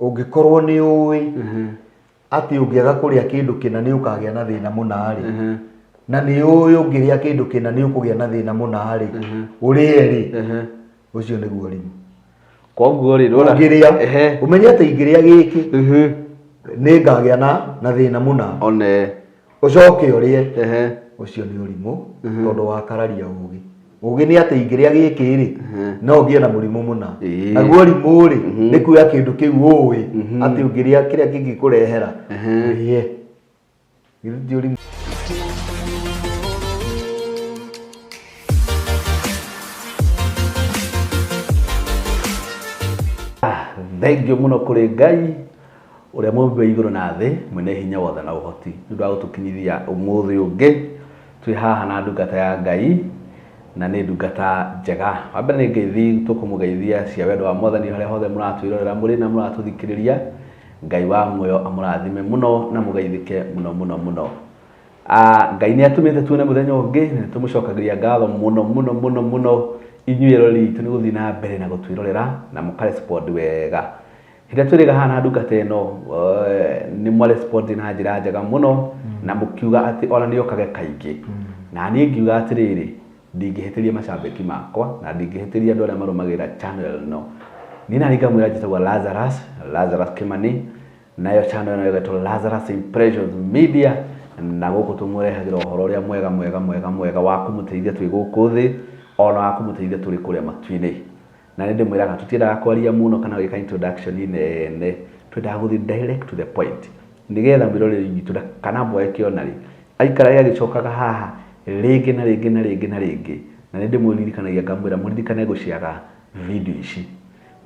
Ũngĩkorwo nĩ ũĩ atĩ ũngĩaga kũrĩa kĩndũ kĩna nĩ ũkagĩa na thĩna mũna rĩ, na nĩ ũĩ ũngĩrĩa kĩndũ kĩna nĩ ũkũgĩa na thĩna mũna rĩ, ũrĩe rĩ, ũcio nĩguo ũrimũ. Koguo rĩ, rora. Ũngĩrĩa, ũmenye atĩ ingĩrĩa gĩkĩ nĩ ngagĩa na thĩna mũna. One. Ũcoke ũrĩe. Ũcio nĩ ũrimũ tondũ wakararia ũgĩ. Ũgĩ nĩ atĩ ingĩrĩa gĩkĩ rĩ, no ngĩe na mũrimũ mũna. Naguo ũrimũ rĩ, nĩ kuoya kĩndũ kĩu ũĩ atĩ ũngĩrĩa kĩrĩa kĩngĩkũrehera, ũrĩe. Githĩ ti ũrimũ? Thengiũ mũno kũrĩ Ngai ũrĩa mũmbi wa igũrũ na thĩ, mwene hinya wothe na ũhoti, nĩ ũndũ wa gũtũkinyithia ũmũthĩ ũngĩ twĩ haha na ndungata ya Ngai, na nĩ ndungata njega. Wa mbere nĩ ngeithi tũkũmũgeithia cia wendo wa Mwathani harĩa hothe mũratwĩrorera mũrĩ na mũratũthikĩrĩria. Ngai wa muoyo amũrathime mũno na mũgeithĩke mũno mũno mũno. Ah, Ngai nĩ atũmĩte tuone mũthenya ũngĩ na nĩ tũmũcokagĩria ngatho mũno mũno mũno mũno inyuĩ eroreri itũ nĩ gũthiĩ na mbere na gũtwĩrorera na mũkarespond wega. Hĩndĩ ĩrĩa twĩrĩga haha na ndungata ĩno nĩ mwarespond na njĩra njega mũno na mũkiuga atĩ ona nĩ okage kaingĩ. Na niĩ ngiuga atĩrĩrĩ, ndingĩhĩtĩria macambĩki makwa na ndingĩhĩtĩria andũ arĩa marũmagĩrĩra channel ĩno. Niĩ naniĩ ngamwĩra njĩtagwo Lazarus, Lazarus Kĩmani, nayo channel ĩno ĩgetwo Lazarus Impressions Media, na gũkũ tũmũrehagĩra ũhoro ũrĩa mwega mwega mwega mwega wa kũmũteithia twĩ gũkũ thĩ, ona wa kũmũteithia tũrĩ kũrĩa matu-inĩ. Na nĩ ndĩmwĩraga tũtiendaga kwaria mũno kana gwĩka introduction nene, twendaga gũthiĩ direct to the point nĩgetha mwĩroreri witũ ndakanamboeke ona rĩ, aikarage agĩcokaga haha rĩngĩ na rĩngĩ na rĩngĩ na rĩngĩ. Na nĩ ndĩmũririkanagia ngamwĩra mũririkane gũciaga video ici.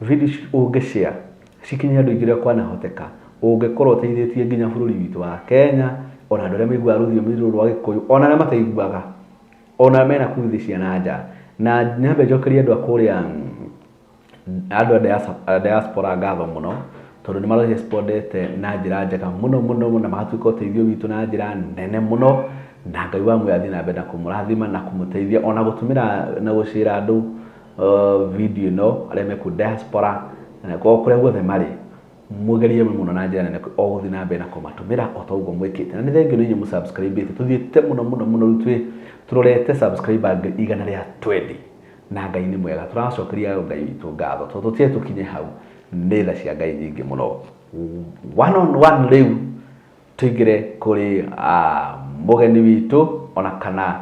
Video ici ũngĩ share cikinye andũ aingĩ ũrĩa kwanahoteka, ũngĩkorwo ũteithĩtie nginya bũrũri witũ wa Kenya, ona andũ arĩa maiguaga rũthiomi rũrũ rwa Gĩkũyũ, ona arĩa mataiguaga. Ona mena kũu thĩ cia na nja. Na nyambe njokerie andũ a kũrĩa andũ a diaspora ngatho mũno, tondũ nĩ marespondete na njĩra njega mũno mũno mũno, na magatuĩka ũteithio witũ na njĩra nene mũno, na Ngai wa muoyo athiĩ na mbere na kũmũrathima na kũmũteithia ona gũtũmĩra na gũcĩra andũ video ĩno arĩa me kũu diaspora, na kũrĩa guothe marĩ. Mũgerie mũno na njĩra nene o gũthiĩ na mbere na kũmatũmĩra o ta ũguo mwĩkĩte. Na nĩ thengiũ nĩ inyuĩ mũsubscribĩte. Tũthiĩte mũno mũno mũno rĩu twĩ tũrorete subscriber 120. Na Ngai nĩ mwega. Tũracokeria Ngai witũ ngatho tondũ tũtiarĩ tũkinye hau. Nĩ tha cia Ngai nyingĩ mũno. One on one rĩu Tũingĩre kũrĩ mũgeni witũ ona kana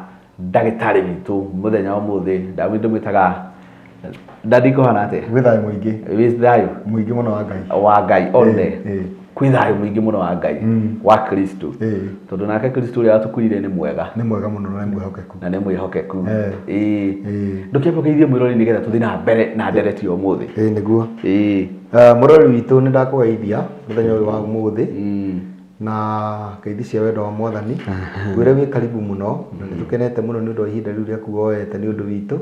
ndagĩtarĩ witũ mũthenya wa ũmũthĩ. Ndamwĩtaga Daddy, kũhana atĩa? Gwĩ thayũ mũingĩ. Wĩ thayũ? Mũingĩ mũno wa Ngai. Wa Ngai one. Kwĩ thayũ mũingĩ mũno wa Ngai. Wa Kristo. Tondũ nake Kristo ũrĩa watũkuire nĩ mwega. Nĩ mwega mũno na nĩ mwĩhokeku. Na nĩ mwĩhokeku. Ĩĩ. Ndũkĩambe ũgeithie mwĩroreri nĩgetha tũthiĩ na mbere na ndereti ya ũmũthĩ. Ĩĩ nĩguo. Ĩĩ. Mũrori witũ nĩ ndakũgeithia mũthenya ũyũ wa ũmũthĩ na ngeithi cia wendo wa Mwathani. Ngwĩre wĩ karibu mũno na nĩ tũkenete mũno nĩ ũndũ wa ihinda rĩu rĩaku woete nĩ ũndũ witũ.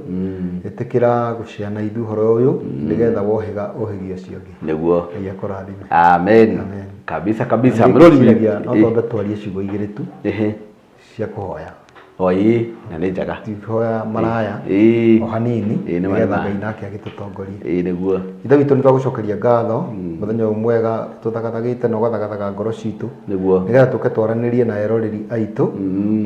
Ĩtĩkĩra gũshare na ithuĩ ũhoro ũyũ nĩgetha wohĩga ũhĩgie ũcio ũngĩ. Nĩguo. Ngai akũrathime. Amen. Amen. Kabisa kabisa. Mũrori witũ. No twambe twarie ciugo igĩrĩ tu. Cia kũhoya. O ĩĩ, na nĩ njega. Ti hoya maraya o hanini nĩgetha Ngai nake agĩtũtongorie. Ĩĩ nĩguo. Ithe witũ nĩ twagũcokeria ngatho mũthenya ũyũ mwega tũthagathagĩte na ũgathagathaga ngoro citũ. Nĩguo. Nĩgetha tũke twaranĩrie na eroreri aitũ.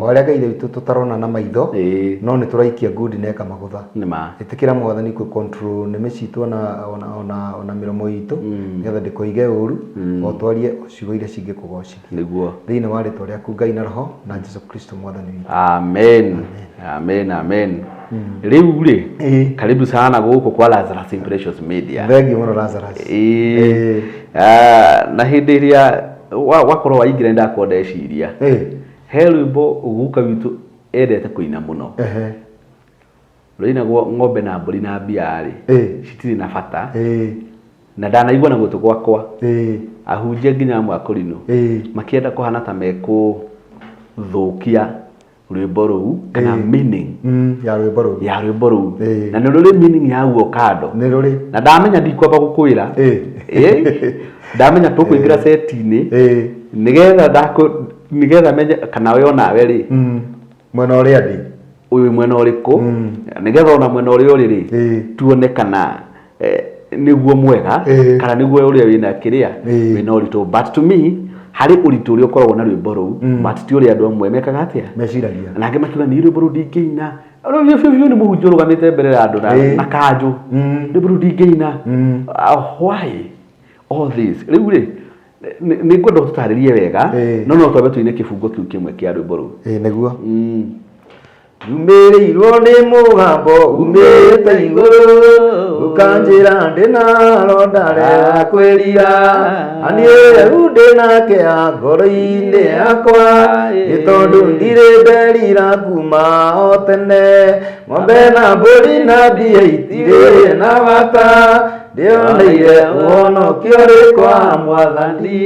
O arĩa Ngai ithe witũ tũtarona na maitho no nĩ tũraikia ngundi na ĩkamagũtha. Nĩ ma. Ĩtĩkĩra Mwathani kũ control nĩmĩ citũ ona mĩromo itũ nĩgetha ndĩkoige ũru o twarie ciugo iria cingĩkũgocithia. Nĩguo. Thĩinĩ wa rĩtwa rĩaku Ngai na Roho na Jesu Kristo Mwathani witũ. Amen. Amen, amen. Rĩu rĩ, karibu sana gũkũ kwa Lazarus Impressions Media. Thengiũ mũno Lazarus. Ĩĩ. Na hĩndĩ ĩrĩa wakorwo waingĩra nĩndakorwo ndeciria. He rwĩmbo guka witũ endete kũina mũno. Rũinagwo ng'ombe na mbũri na mbia rĩ, citirĩ na bata. Na ndanaigua na gũtũ gwakwa ahunjia nginya amwe a kũrinũ makĩenda kũhana ta mekũthũkia rwĩmbo rũu kana meaning ya rwĩmbo rũu. Ya rwĩmbo rũu. Na nĩ rũrĩ meaning yaguo kando. Nĩ rũrĩ. Na ndamenya ndikwamba gũkwĩra. Ndamenya tũkũingĩra seti-inĩ nĩgetha ndakũ nĩgetha menye kana we onawe rĩ Mwena ũrĩa ndĩ. Ũyũ mwena ũrĩkũ, nĩgetha ona mwena ũrĩa ũrĩ rĩ, tuone kana Nĩguo mwega kana nĩguo ũrĩa wĩna kĩrĩa wĩna ũritũ, but to me harĩ ũritũ ũrĩa ũkoragwo na rwĩmbo rũu, but ti ũrĩa andũ amwe mekaga atĩa meciragia. Na angĩ makiuga nĩ rwĩmbo rũu ndingĩina. Rĩu biũ biũ biũ nĩ mũhunjia ũrũgamĩte mbere ya andũ na na kanjũ, rwĩmbo rũu ndingĩina. Why all this? Rĩu rĩ, nĩ ngwenda ũtũtarĩrie wega. No twambe tũine kĩbungo kĩu kĩmwe kĩa rwĩmbo rũu. Ĩĩ, nĩguo. Yumĩrĩirwo nĩ mũgambo umĩte igũrũ, ũkanjĩra ndĩna ronda rĩa kwĩrira, na niĩ rĩu ndĩna kĩeha ngoro-inĩ yakwa, nĩ tondũ ndirĩ nderira kuma o tene. Ng'ombe na mbũri na mbia itirĩ na bata, ndĩoneire ũhonokio ũrĩ kwa Mwathani.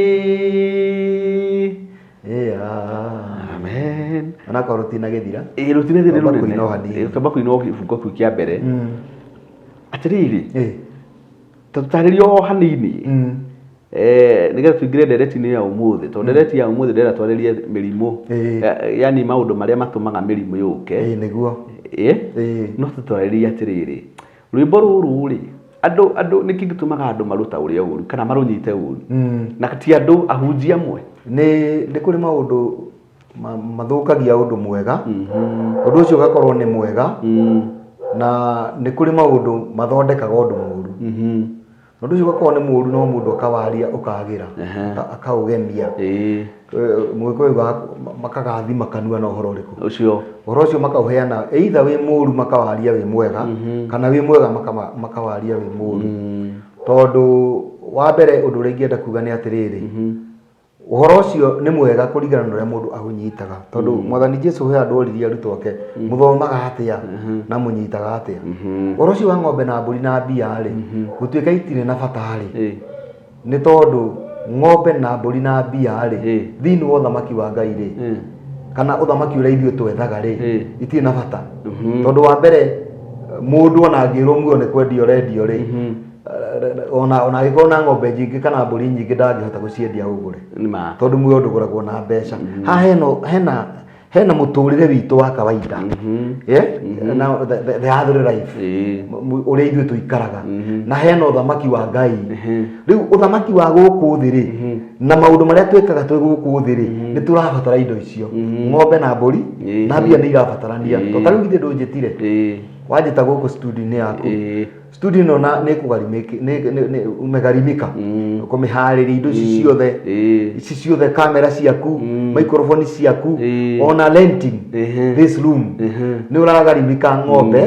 Yeah. Amen. Onakorwo rũtinagĩthira. Ĩĩ, rũtinagĩthira. Twamba rũnene. kũina o hanini. Ĩĩ, twamba kũina o kĩbungo kĩu kĩa mbere. Atĩrĩrĩ, tũtarĩrie o hanini nĩgetha tũingĩre ndereti-inĩ ya ũmũthĩ, tondũ ndereti ya ũmũthĩ ndĩrenda twarĩrie mĩrimũ. Yani maũndũ marĩa matũmaga mĩrimũ yũke. Ĩĩ, nĩguo. Ĩ no tũtarĩrie atĩrĩrĩ, rwĩmbo rũrũ rĩ, andũ nĩkĩ gĩtũmaga andũ maruta ũrĩa ũru kana marũnyite ũru, na ti andũ, ahunjia amwe? Nĩ kũrĩ maũndũ mathũkagia ũndũ mwega, ũndũ ũcio ũgakorwo nĩ mwega, na nĩ kũrĩ maũndũ mathondekaga ũndũ mũru, ũndũ ũcio ũgakorwo nĩ mũru, no mũndũ akawaria ũkagĩra, akaũgemia. Mũgĩkũyũ augaga makagathima kanua na ũhoro ũrĩkũ? Ũcio. Ũhoro ũcio makaũheana either wĩ mũru makawaria wĩ mwega, kana wĩ mwega makawaria wĩ mũru. Tondũ wa mbere, ũndũ ũrĩa ingĩenda kuga nĩ atĩrĩrĩ, ũhoro ũcio nĩ mwega kũringana na ũrĩa mũndũ aũnyitaga, tondũ Mwathani Jesu he andũ oririe arutwo ake, mũthomaga atĩa na mũnyitaga atĩa ũhoro ũcio wa ng'ombe na mbũri na mbia rĩ, gũtuĩka itirĩ na bata rĩ? Nĩ tondũ ng'ombe na mbũri na mbia rĩ, thĩinĩ wa ũthamaki wa Ngai rĩ, kana ũthamaki ũrĩa ithuĩ twethaga rĩ, itirĩ na bata. Tondũ wa mbere, mũndũ ona angĩrwo muoyo nĩ kwendio ũrendio rĩ, ona angĩkorwo na ng'ombe nyingĩ kana mbũri nyingĩ, ndangĩhota gũciendia ũgũre. Nĩ ma. Tondũ muoyo ndũgũragwo na mbeca. Haha hena mũtũrĩre witũ wa kawaida, yeah? Na the other life, ũrĩa ithuĩ tũikaraga, na hena ũthamaki wa Ngai. Rĩu ũthamaki wa gũkũ thĩ rĩ, na maũndũ marĩa twĩkaga twĩ gũkũ thĩ rĩ, nĩ tũrabatara indo icio, ng'ombe na mbũri na mbia nĩ irabatarania. To ta rĩu githĩ ndũnjĩtire, wanjĩta gũkũ studio-inĩ yaku, studio ĩno na nĩ ũmegharimika kũmĩharĩria, indo ici ciothe, ici ciothe, kamera ciaku, microphone ciaku, ona renting this room, nĩ ũragharimika ng'ombe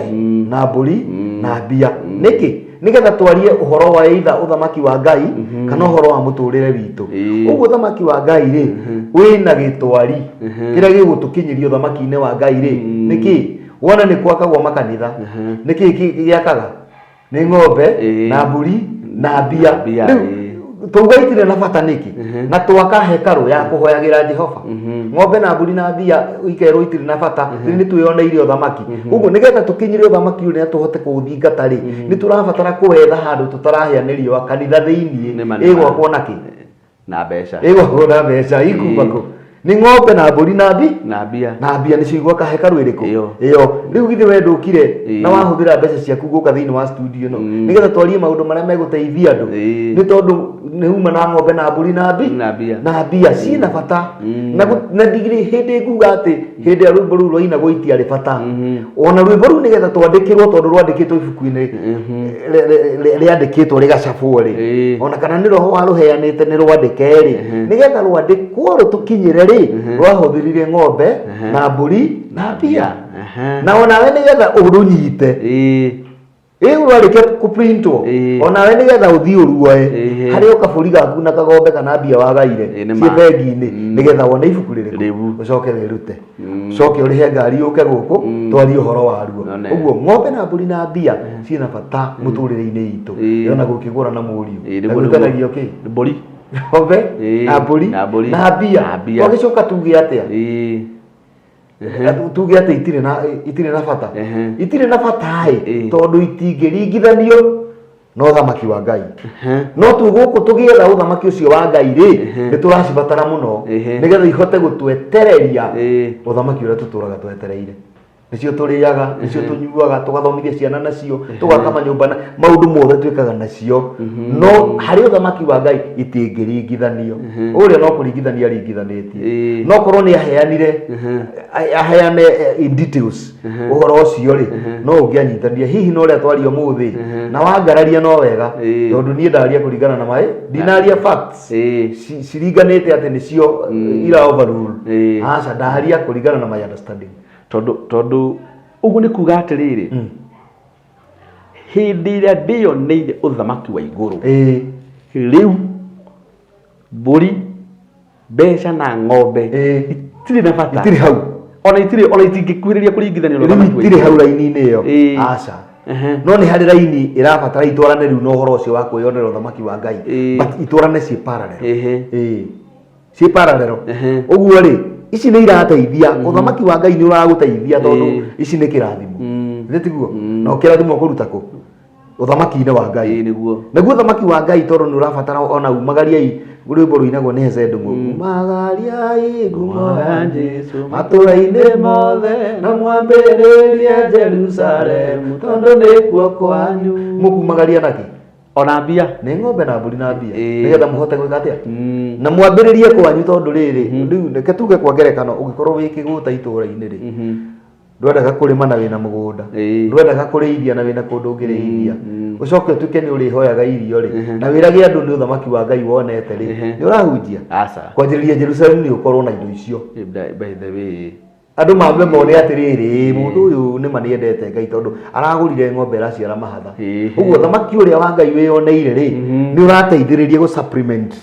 na mbũri na mbia. Nĩkĩ? Nĩgetha twarie ũhoro wa either ũthamaki wa Ngai kana ũhoro wa mũtũrĩre witũ. Ũguo ũthamaki wa Ngai rĩ, wĩna gĩtwari kĩrĩa gĩgũtũkinyĩria ũthamaki-inĩ wa Ngai rĩ, nĩkĩ? Wona nĩ gwakagwo makanitha, nĩkĩ gĩakaga? Nĩ ng'ombe na mbũri na mbia. Mbia, Rĩu tauga itirĩ na bata nĩkĩ, na twaka hekarũ ya kũhoyagĩra Jehova? Ng'ombe na mbũri na mbia ikerwo itirĩ na bata. Rĩu nĩ twĩyoneire ũthamaki. Ũguo nĩgetha tũkinyĩre ũthamaki ũrĩa tũhote kũũthingata rĩ, nĩ tũrabatara kũwetha handũ tũtarahĩa nĩ riũa, kanitha thĩiniĩ. Nĩ ma, nĩ ma. Ĩgwakwo na kĩ? Na mbeca. Ĩgwakwo na mbeca ikuma kũ? Nĩ ng'ombe na mbũri na mbi na mbia. Na mbia nĩcio igwaka hekarũ ĩrĩkũ? Ĩyo. Ĩyo. Rĩu githĩ we ndũkire na wahũthĩra mbeca ciaku gũka thĩinĩ wa studio ĩno nĩgetha twarie maũndũ marĩa megũteithia andũ? Nĩ tondũ nĩ uma na ng'ombe na mbũri na mbi Na mbia. Na mbia ciĩna bata. Na ndigiri hĩndĩ nguga atĩ hĩndĩ ĩrĩa rwĩmbo rũu rwainagwo itiarĩ bata, ona rwĩmbo rũu nĩgetha twandĩkĩrwo, tondũ rwandĩkĩtwo ibuku-inĩ rĩandĩkĩtwo rĩgacabwo rĩ, ona kana nĩ roho warũheanĩte nĩ rwandĩke rĩ, nĩgetha rwandĩkwo rũtũkinyĩre rĩ, rwahũthĩrire ng'ombe na mbũri na mbia. Na onawe nĩgetha ũrũnyite, rĩu rwarĩkia kũprintwo, onawe nĩgetha ũthiĩ ũruoe, harĩ o kabũri gaku na kagombe kana mbia wagaire Ĩĩ, nĩ ciĩ ma. bengi-inĩ, nĩgetha wone ibuku rĩrĩkũ? Rĩu. Ũcoke wĩrute, ũcoke ũrĩhe ngari ũke gũkũ twarie ũhoro waruo. None. Ũguo ng'ombe na mbũri na mbia ciĩna bata mũtũrĩre-inĩ itũ. Ndĩrona gũkĩgũra na mũriũ na nĩguo, nĩguo. gwĩtanagio kĩ? Mbũri. Ng'ombe na mbũri na mbũri. Na mbia. Na mbia. Twagĩcoka tuge atĩa? Tuge atĩ itirĩ na bata? Itirĩ na bata ĩ, tondũ itingĩringithanio na ũthamaki wa Ngai. No twĩ gũkũ tũgĩetha ũthamaki ũcio wa Ngai rĩ, nĩ tũracibatara mũno nĩgetha ihote gũtwetereria ũthamaki ũrĩa tũtũraga twetereire. Nĩcio tũrĩaga, nĩcio tũnyuaga, tũgathomithia ciana nacio, tũgaka manyũmba na maũndũ mothe twĩkaga nacio. No harĩ ũthamaki wa Ngai itingĩringithanio. Ũrĩa no kũringithania aringithanĩtie. No korwo nĩ aheanire, aheane in details ũhoro ũcio rĩ, no ũngĩanyitanire hihi na ũrĩa twaria ũmũthĩ na wangararia no wega, tondũ niĩ ndaria kũringana na maĩ, ndinaria facts ciringanĩte atĩ nĩcio ira overrule. Aca, ndaria kũringana na my understanding. Tondũ ũguo nĩ kuga atĩrĩrĩ, hĩndĩ ĩrĩa ndĩyoneire ũthamaki wa igũrũ, rĩu mbũri, mbeca na ng'ombe itirĩ na bata. Itirĩ hau. Ona itirĩ, ona itingĩkuhĩrĩria kũringithanio na rĩu ũthamaki wa itirĩ igũrũ. Hau raini-inĩ ĩyo. Aca. No nĩ harĩ raini ĩrabatara itwarane rĩu na ũhoro ũcio wa kwĩyonera ũthamaki wa Ngai, but itwarane ciĩ parallel. Ciĩ parallel. Ũguo rĩ, ici nĩ irateithia, ũthamaki wa Ngai nĩ ũragũteithia tondũ ici nĩ kĩrathimo. Githĩ tiguo? Na kĩrathimo ũkũruta kũ? Ũthamaki-inĩ wa Ngai. Nĩguo. Naguo ũthamaki wa Ngai, tondũ nĩ ũrabatara ona umagariai, rwĩmbo rũinagwo nĩ Hezed Ndung'u, umagariai ngumo ya Jesu matũra-inĩ mothe na mwambĩrĩrie Jerusalemu, tondũ nĩkuo kwanyu. Mũkumagaria nakĩ? Ona mbia. Nĩ ng'ombe na mbũri na mbia, nĩgetha mũhote gwĩka atĩa? Mm. Na mwambĩrĩrie kwanyu, tondũ rĩrĩ, rĩu reke tuge kwa ngerekano, ũngĩkorwo wĩ kĩgũta itũra-inĩ rĩ, ndwendaga kũrĩma na wĩna mũgũnda, ndwendaga kũrĩithia na wĩna kũndũ ũngĩrĩithia, ũcoke ũtuĩke nĩ ũrĩhoyaga irio rĩ, na wĩrage andũ nĩ ũthamaki wa Ngai wonete rĩ, nĩ ũrahunjia? Aca. Kwanjĩrĩria Jerusalemu nĩ ũkorwo na indo icio. By the way, andũ mambe mone atĩrĩrĩ, mũndũ ũyũ nĩma nĩendete Ngai, tondũ aragũrire ng'ombe ĩraciara mahatha. Ũguo thamaki ũrĩa wa Ngai wĩyoneire rĩ, nĩ ũrateithĩrĩria gũ supplement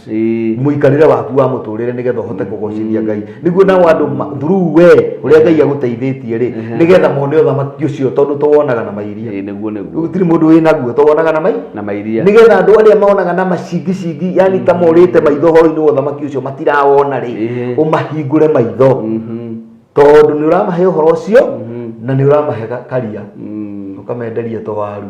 mũikarĩre waku wa mũtũrĩre, nĩgetha ũhote kũgocithia Ngai, nĩguo nao andũ through we ũrĩa Ngai agũteithĩtie rĩ, nĩgetha mone ũthamaki ũcio, tondũ tũwonaga na mairia. Nĩguo. Gũtirĩ mũndũ wĩ naguo, tũwonaga na mai Na mairia. Nĩgetha andũ arĩa monaga na macingicingi, yani ta morĩte maitho ũhoro-inĩ wa ũthamaki ũcio, matirawona rĩ, ũmahingũre maitho, tondũ nĩ ũramahe ũhoro ũcio na nĩ ũramahe karia, ũkamenderia tũwaru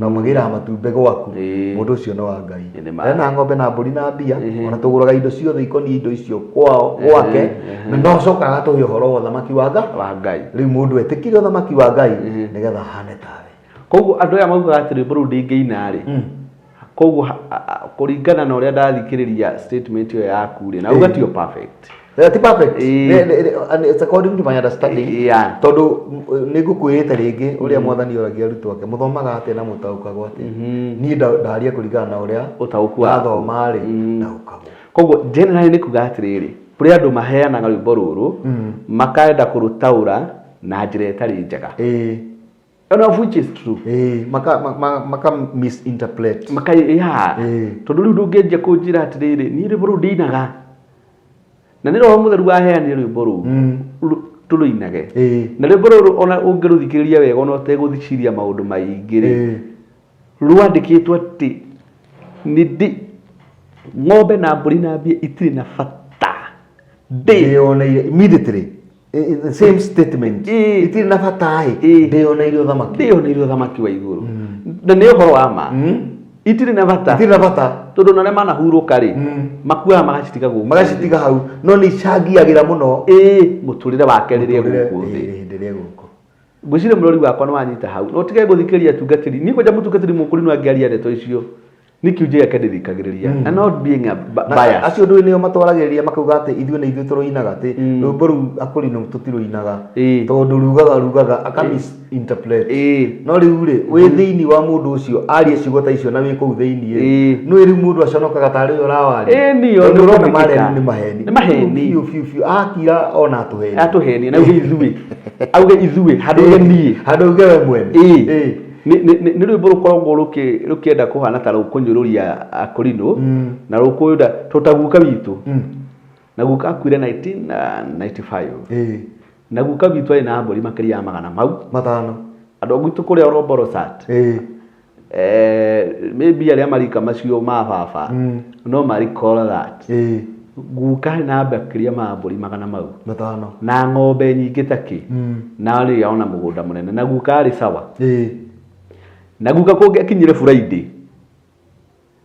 na ũmagĩraga matumbĩ gwaku. Mũndũ ũcio nĩ wa Ngai. Nĩ ma. Ena ng'ombe na mbũri na mbia, ona tũgũraga indo ciothe ikoniĩ indo icio kwao gwake, na no acokaga agatũhe ũhoro wa ũthamaki wa Ngai. Wa Ngai. Rĩu mũndũ etĩkire ũthamaki wa Ngai nĩgetha ahane tawe. Koguo andũ aya maugaga atĩ rwĩmbo rũu ndingĩina rĩ, koguo kũringana na ũrĩa ndathikĩrĩria statement ĩyo yaku rĩ, na uga tio perfect. Ti perfect. And it's according to my understanding. Tondũ nĩ ngũkwĩrĩte rĩngĩ ũrĩa mwathani oragia arutwo ake, mũthomaga atĩa na mũtaũkagwo atĩa? Niĩ ndaria kũringana na ũrĩa Ũtaũku waku. ndathoma rĩ, ndaũkagwo. Koguo generally nĩ kuga atĩrĩrĩ, kũrĩ andũ maheanaga rwĩmbo rũrũ makaenda kũrũtaũra na njĩra ĩtarĩ njega, and of which is true. Maka misinterpret. Maka ya. Tondũ rĩu ndũngĩanjia kũnjĩra atĩrĩrĩ, niĩ rwĩmbo rũu ndinaga na nĩ Roho Mũtheru waheanire rwĩmbo rũu tũrũinage, na rwĩmbo rũrũ ona ũngĩrũthikĩrĩria wega, ona ũtegũthiciria maũndũ maingĩ rĩ, rwandĩkĩtwo atĩ nĩ ndĩ ng'ombe na mbũri na mbia itirĩ na bata ndĩ Ndĩyoneire immediately. In the same statement. Itirĩ na bata ĩ, ndĩyoneire ũthamaki. Ndĩyoneire ũthamaki wa igũrũ, na nĩ ũhoro wa ma, itirĩ na bata. Itirĩ na bata. Tondũ ona arĩa manahurũka rĩ, makuaga magacitiga gũkũ. Magacitiga hau, no nĩ icangiyagĩra mũno mũtũrĩre wake rĩrĩa mũtũrĩre, gũkũ thĩ. Hĩndĩ ĩrĩa gũkũ. Ngwĩciria mũrori wakwa nĩ wanyita hau, no ũtige gũthikĩrĩria atungatĩri. Niĩ kwanja mũtungatĩri mũkũrinũ angĩaria ndeto icio, nĩ kiunjĩ gĩake ndĩthikagĩrĩria, and not being a Na bias. Acio ndũĩ nĩo matwaragĩrĩria makauga atĩ ithuĩ nĩ ithuĩ tũrũinaga, atĩ rwĩmbo rũu akũrinũ tũtirũinaga, tondũ rugaga aka misinterpret. No rĩu rĩ, wĩ thĩinĩ wa mũndũ ũcio arie ciugo ta icio na wĩ kũu thĩinĩ rĩ, nĩũĩ rĩu mũndũ aconokaga tarĩ we ũrawaria. Ĩĩ, nĩyo, Tondũ ũrona nĩũkũmĩkĩka. marĩa nĩ maheni. Nĩ maheni. Biũ biũ biũ, akira ona atũheni. Atũhenie na auge ithuĩ, auge ithuĩ handũ auge niĩ. Handũ uge we mwene. Nĩ rwĩmbo rũkoragwo rũkĩenda kũhana ta rũkũnyũrũria akũrinũ na rũkũnda tondũ ta guka witũ, na guka akuire 1995, na guka witũ arĩ na mbũri makĩria ya magana mau 500. Andũ a gwitũ kũrĩa Oromborosat, maybe arĩa marika macio ma baba no ma recall that guka arĩ na makĩria ma mbũri magana mau 500. Na ng'ombe nyingĩ ta kĩ, na rĩ ona mũgũnda mũnene, na guka arĩ sawa. Na guka kũngĩakinyire Friday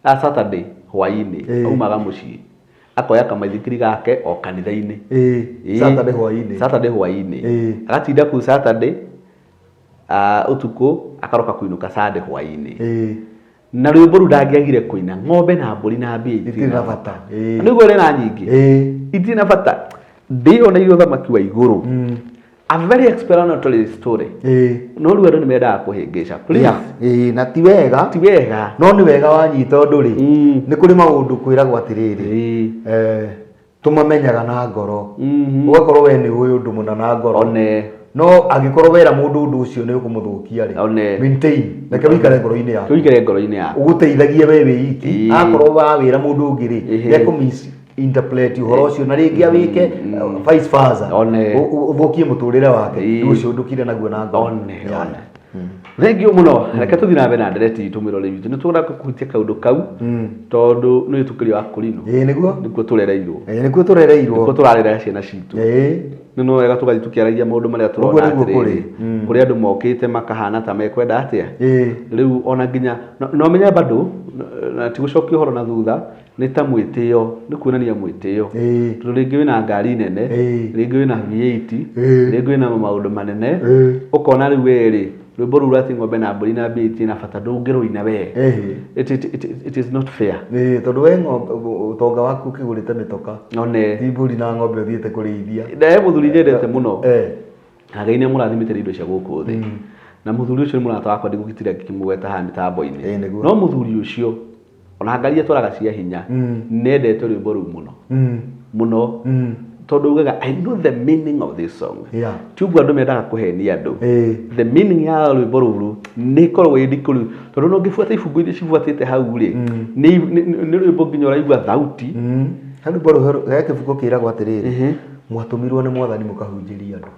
a Saturday hwainĩ, aumaga mũciĩ akoya kamaithikiri gake o kanitha-inĩ. Saturday hwainĩ. Saturday hwainĩ. Agatinda kũu Saturday. Ũtukũ akaroka kũinũka Sunday hwaĩ-inĩ. Ĩĩ. Na rwĩmbo rũu ndangĩagire kũina, ng'ombe na mbũri na mbia itirĩ na bata. Ĩĩ. Nĩguo ũrĩ na nyingĩ. Ĩĩ. Itirĩ na bata. Ndĩyoneire ũthamaki wa igũrũ. A very explanatory story. Ĩĩ. No rĩu andũ nĩ mendaga kũhĩngĩca. Please. Yeah. Ĩĩ, na ti wega. Ti wega. No nĩ wega wanyita ũndũ rĩ, Mm. nĩ kũrĩ maũndũ kwĩragwo atĩrĩrĩ, Ĩĩ. tũmamenyaga na ngoro. Mhm. Ũgakorwo we nĩ ũĩ ũndũ mũna na ngoro. One. No angĩkorwo wera mũndũ ũndũ ũcio nĩ ũkũmũthũkia rĩ, One. maintain, reke wĩikare ngoro-inĩ yaku. Tũikare ngoro-inĩ yaku. Ũgũteithagie we wĩ iki. Ĩĩ. Akorwo wawĩra mũndũ ũngĩ rĩ, Ĩhĩ. nĩ ekũ-misinterpret ũhoro ũcio na rĩngĩ awĩke vice versa. One. Ũthũkie mũtũrĩre wake. Ĩĩ. Rĩu ũcio ndũkire naguo na ngoro. One, Yeah. one. Thengiũ mũno. Reke tũthiĩ na mbere na ndereti itũ mwĩroreri witũ. Nĩ tũrenda kũhutia kaũndũ kau tondũ nĩ wĩtũkĩrio wa kũrinũ. Ĩĩ, nĩguo. Nĩkuo tũrereirwo. Ĩĩ, nĩkuo tũrereirwo. Nĩkuo tũrarera ciana citũ. Ĩĩ. Nĩ no wega tũgathiĩ tũkĩaragia maũndũ marĩa Ũguo tũrona nĩguo atĩrĩrĩ. kũrĩ. Mm. Kũrĩ andũ mokĩte makahana ta mekwenda atĩa. Ĩĩ. Rĩu ona nginya no menye bado na ti gũcokia ũhoro na thutha, nĩ ta mwĩtĩo, nĩ kuonania mwĩtĩo. Ĩĩ. Tondũ rĩngĩ wĩna ngari nene, Ĩĩ. rĩngĩ wĩna V8, Ĩĩ. rĩngĩ wĩna maũndũ manene, Ĩĩ. ũkona rĩu we rĩ, rwĩmbo rũu rwa atĩ ng'ombe na mbũri na mbĩa itirĩ na bata ndũngĩrũina we. Ĩhĩ. It is not fair. Ĩĩ, tondũ we ng'ombe ũtonga waku ũkĩgũrĩte mĩtoka. One. Ti mbũri na ng'ombe ũthiĩte kũrĩithia. Na he mũthuri nyendete mũno. Eh. Na Ngai nĩ amũrathimĩte na indo cia gũkũ thĩ. Na mũthuri ũcio nĩ mũrata wakwa, ndigũgĩtinda ngĩkĩmũgweta haha mĩtambo-inĩ. Ĩĩ, nĩguo. No mũthuri ũcio ona ngari atwaraga cia hinya, nĩendete rwĩmbo rũu mũno. Mũno. Tondũ ugaga I know the meaning of this song. Yeah. Ti ũguo andũ mendaga kũhenia andũ. Ĩĩ. The meaning ya rwĩmbo rũrũ nĩ ĩkoragwo ĩ ndikũ rĩu. Tondũ no ũngĩbuata ibungo iria cibuatĩte hau rĩ, nĩ rwĩmbo nginya ũraigua thauti. He rwĩmbo rũu, he kĩbungo kĩragwo atĩrĩrĩ, mwatũmirwo nĩ mwathani mũkahunjĩrie andũ.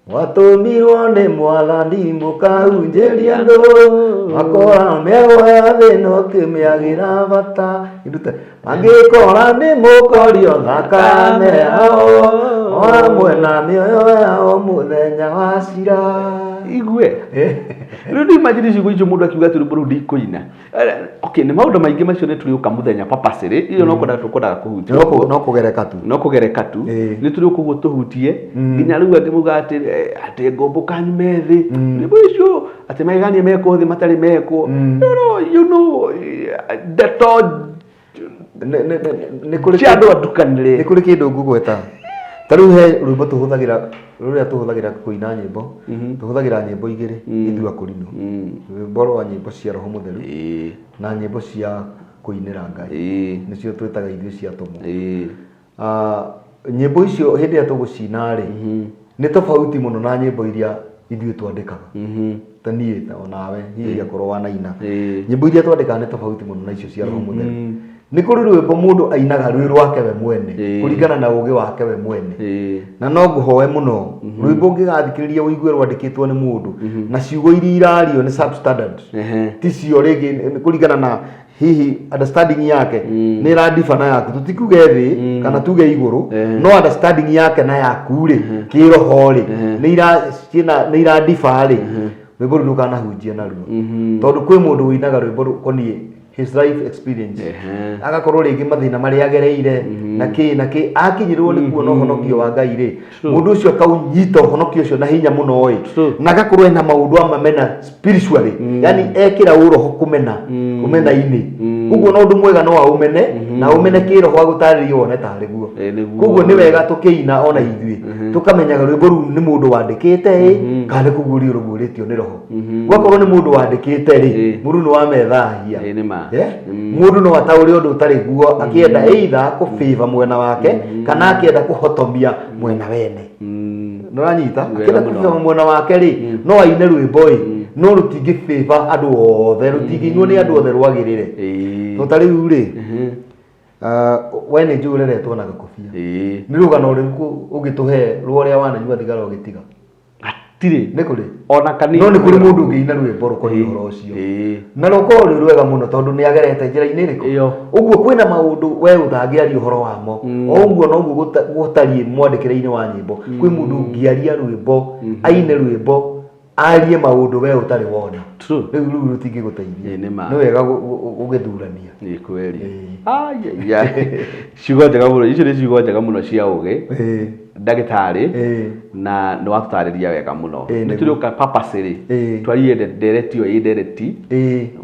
Mwatũmirwo nĩ mwathani mũkahunjĩrie andũ, makora mĩago ya thĩ no kĩmĩagĩra bata. Indute, mangĩkora nĩ mũkorio thakame yao, o hamwe na mĩoyo yao mũthenya wa cira. Igue. Rĩu nĩ imagine ciugo icio mũndũ akiuga atĩ rwĩmbo rũu ndikũina. Okay, nĩ maũndũ maingĩ macio nĩ tũrĩũka mũthenya papacĩrĩ, iyo no kwenda tũkwendaga kũhutia. No kũgereka tu. No kũgereka tu. Ĩĩ. Nĩ tũrĩũka ũguo tũhutie. Nginya rĩu angĩ maugaga atĩ, atĩ ngomboka nyume thĩ. Rwĩmbo icio atĩ magegania mekwo thĩ matarĩ mekwo. You know, ndeto Nĩ kũrĩ cia andũ atukanĩre. Nĩ kũrĩ kĩndũ ngũgweta. Ta rĩu he rwĩmbo tũhũthagĩra, rũrĩa tũhũthagĩra kũina nyĩmbo, tũhũthagĩra nyĩmbo igĩrĩ ithuĩ akũrinũ. Rwĩmbo rwa nyĩmbo cia Roho Mũtheru Ĩĩ. na nyĩmbo cia kũinĩra Ngai. Ĩĩ. Nĩcio twĩtaga ithuĩ cia atũmwo. Ĩĩ. Nyĩmbo icio hĩndĩ ĩrĩa tũgũcina rĩ, nĩ tofauti mũno na nyĩmbo iria ithuĩ twandĩkaga. Ta niĩ onawe hihi akorwo wanaina. Ĩĩ. Nyĩmbo iria twandĩkaga nĩ tofauti mũno na icio cia Roho Mũtheru. Nĩ kũrĩ rwĩmbo mũndũ ainaga rwĩ rwake we mwene, Ĩĩ. kũringana na ũgĩ wake we mwene. Ĩĩ. Na no ngũhoe mũno, rwĩmbo ũngĩgathikĩrĩria ũigue rwandĩkĩtwo nĩ mũndũ, na ciugo iria irario nĩ substandard. Ehe. Ti cio rĩngĩ nĩ kũringana na hihi understanding yake nĩ ĩrandiba na yaku, tũtikuge thĩ kana tuge igũrũ, no understanding yake na yaku rĩ, kĩroho rĩ, nĩ irandiba rĩ, rwĩmbo rũu ndũkanahunjie naruo. Tondũ kwĩ mũndũ ũinaga rwĩmbo rũkoniĩ his life experience. Ehe. Agakorwo rĩngĩ mathĩna marĩa agereire, na kĩ na kĩ, akinyĩrĩrwo nĩ kuona ũhonokio wa Ngai rĩ, mũndũ ũcio akaũnyita ũhonokio ũcio na hinya mũno ĩ, True. na agakorwo ena maũndũ amamena spiritually, yani ekĩra ũroho kũmena, kũmena-inĩ. Koguo na ũndũ mwega no aũmene, na aũmene kĩroho agũtarĩrie wone tarĩ guo. Ĩĩ, nĩguo. Koguo nĩ wega tũkĩina ona ithuĩ, tũkamenyaga rwĩmbo rũu nĩ mũndũ wandĩkĩte ĩ, kana nĩ kũguũrio rũguũrĩtio nĩ roho. Gwakorwo nĩ mũndũ wandĩkĩte rĩ, Ĩĩ. mũndũ nĩ wamethahia. Ĩĩ, nĩ ma. Mũndũ no ataũre ũndũ ũtarĩ guo, akĩenda either kũfavor mwena wake, kana akĩenda kũhotomia mwena wene. Nĩ ũranyita? Wega Akĩenda mũno. kũfavor mwena wake rĩ, no aine rwĩmbo ĩ, no rũtingĩ favor andũ othe, rũtingĩinwo nĩ andũ othe rwagĩrĩre. Ĩĩ. To ta rĩu rĩ, we nĩ njũĩ ũreretwo na gakobia. Ĩĩ. Nĩ rũgano rũrĩkũ ũngĩtũhe rwa ũrĩa wananyua thigara ũgĩtiga? Hatirĩ. Nĩ kũrĩ? Ona kanini. No nĩ kũrĩ mũndũ ũngĩina rwĩmbo rũkoniĩ ũhoro ũcio. Ĩĩ. Na rũkorwo rwĩ rwega mũno tondũ nĩ agerete njĩra-inĩ ĩrĩkũ? Ĩyo. Ũguo kwĩna maũndũ we ũtangĩaria ũhoro wamo. O ũguo noguo gũtariĩ mwandĩkĩre-inĩ wa nyĩmbo. Kwĩ mũndũ ũngĩaria rwĩmbo, aine rwĩmbo, arie maũndũ we ũtarĩ wona. True. Rĩu rũu rũtingĩgũteithia. Ĩĩ, nĩ ma. Nĩ wega gũgĩthurania. Nĩ kweli. Ĩĩ. Ai, ai, ai. Ciugo njega mũno, icio nĩ ciugo njega mũno cia ũgĩ. Ĩĩ. Ndagĩtarĩ, na nĩ watũtarĩria wega mũno. Nĩ tũrĩũka purposely twarie ndereti ĩyo ĩ ndereti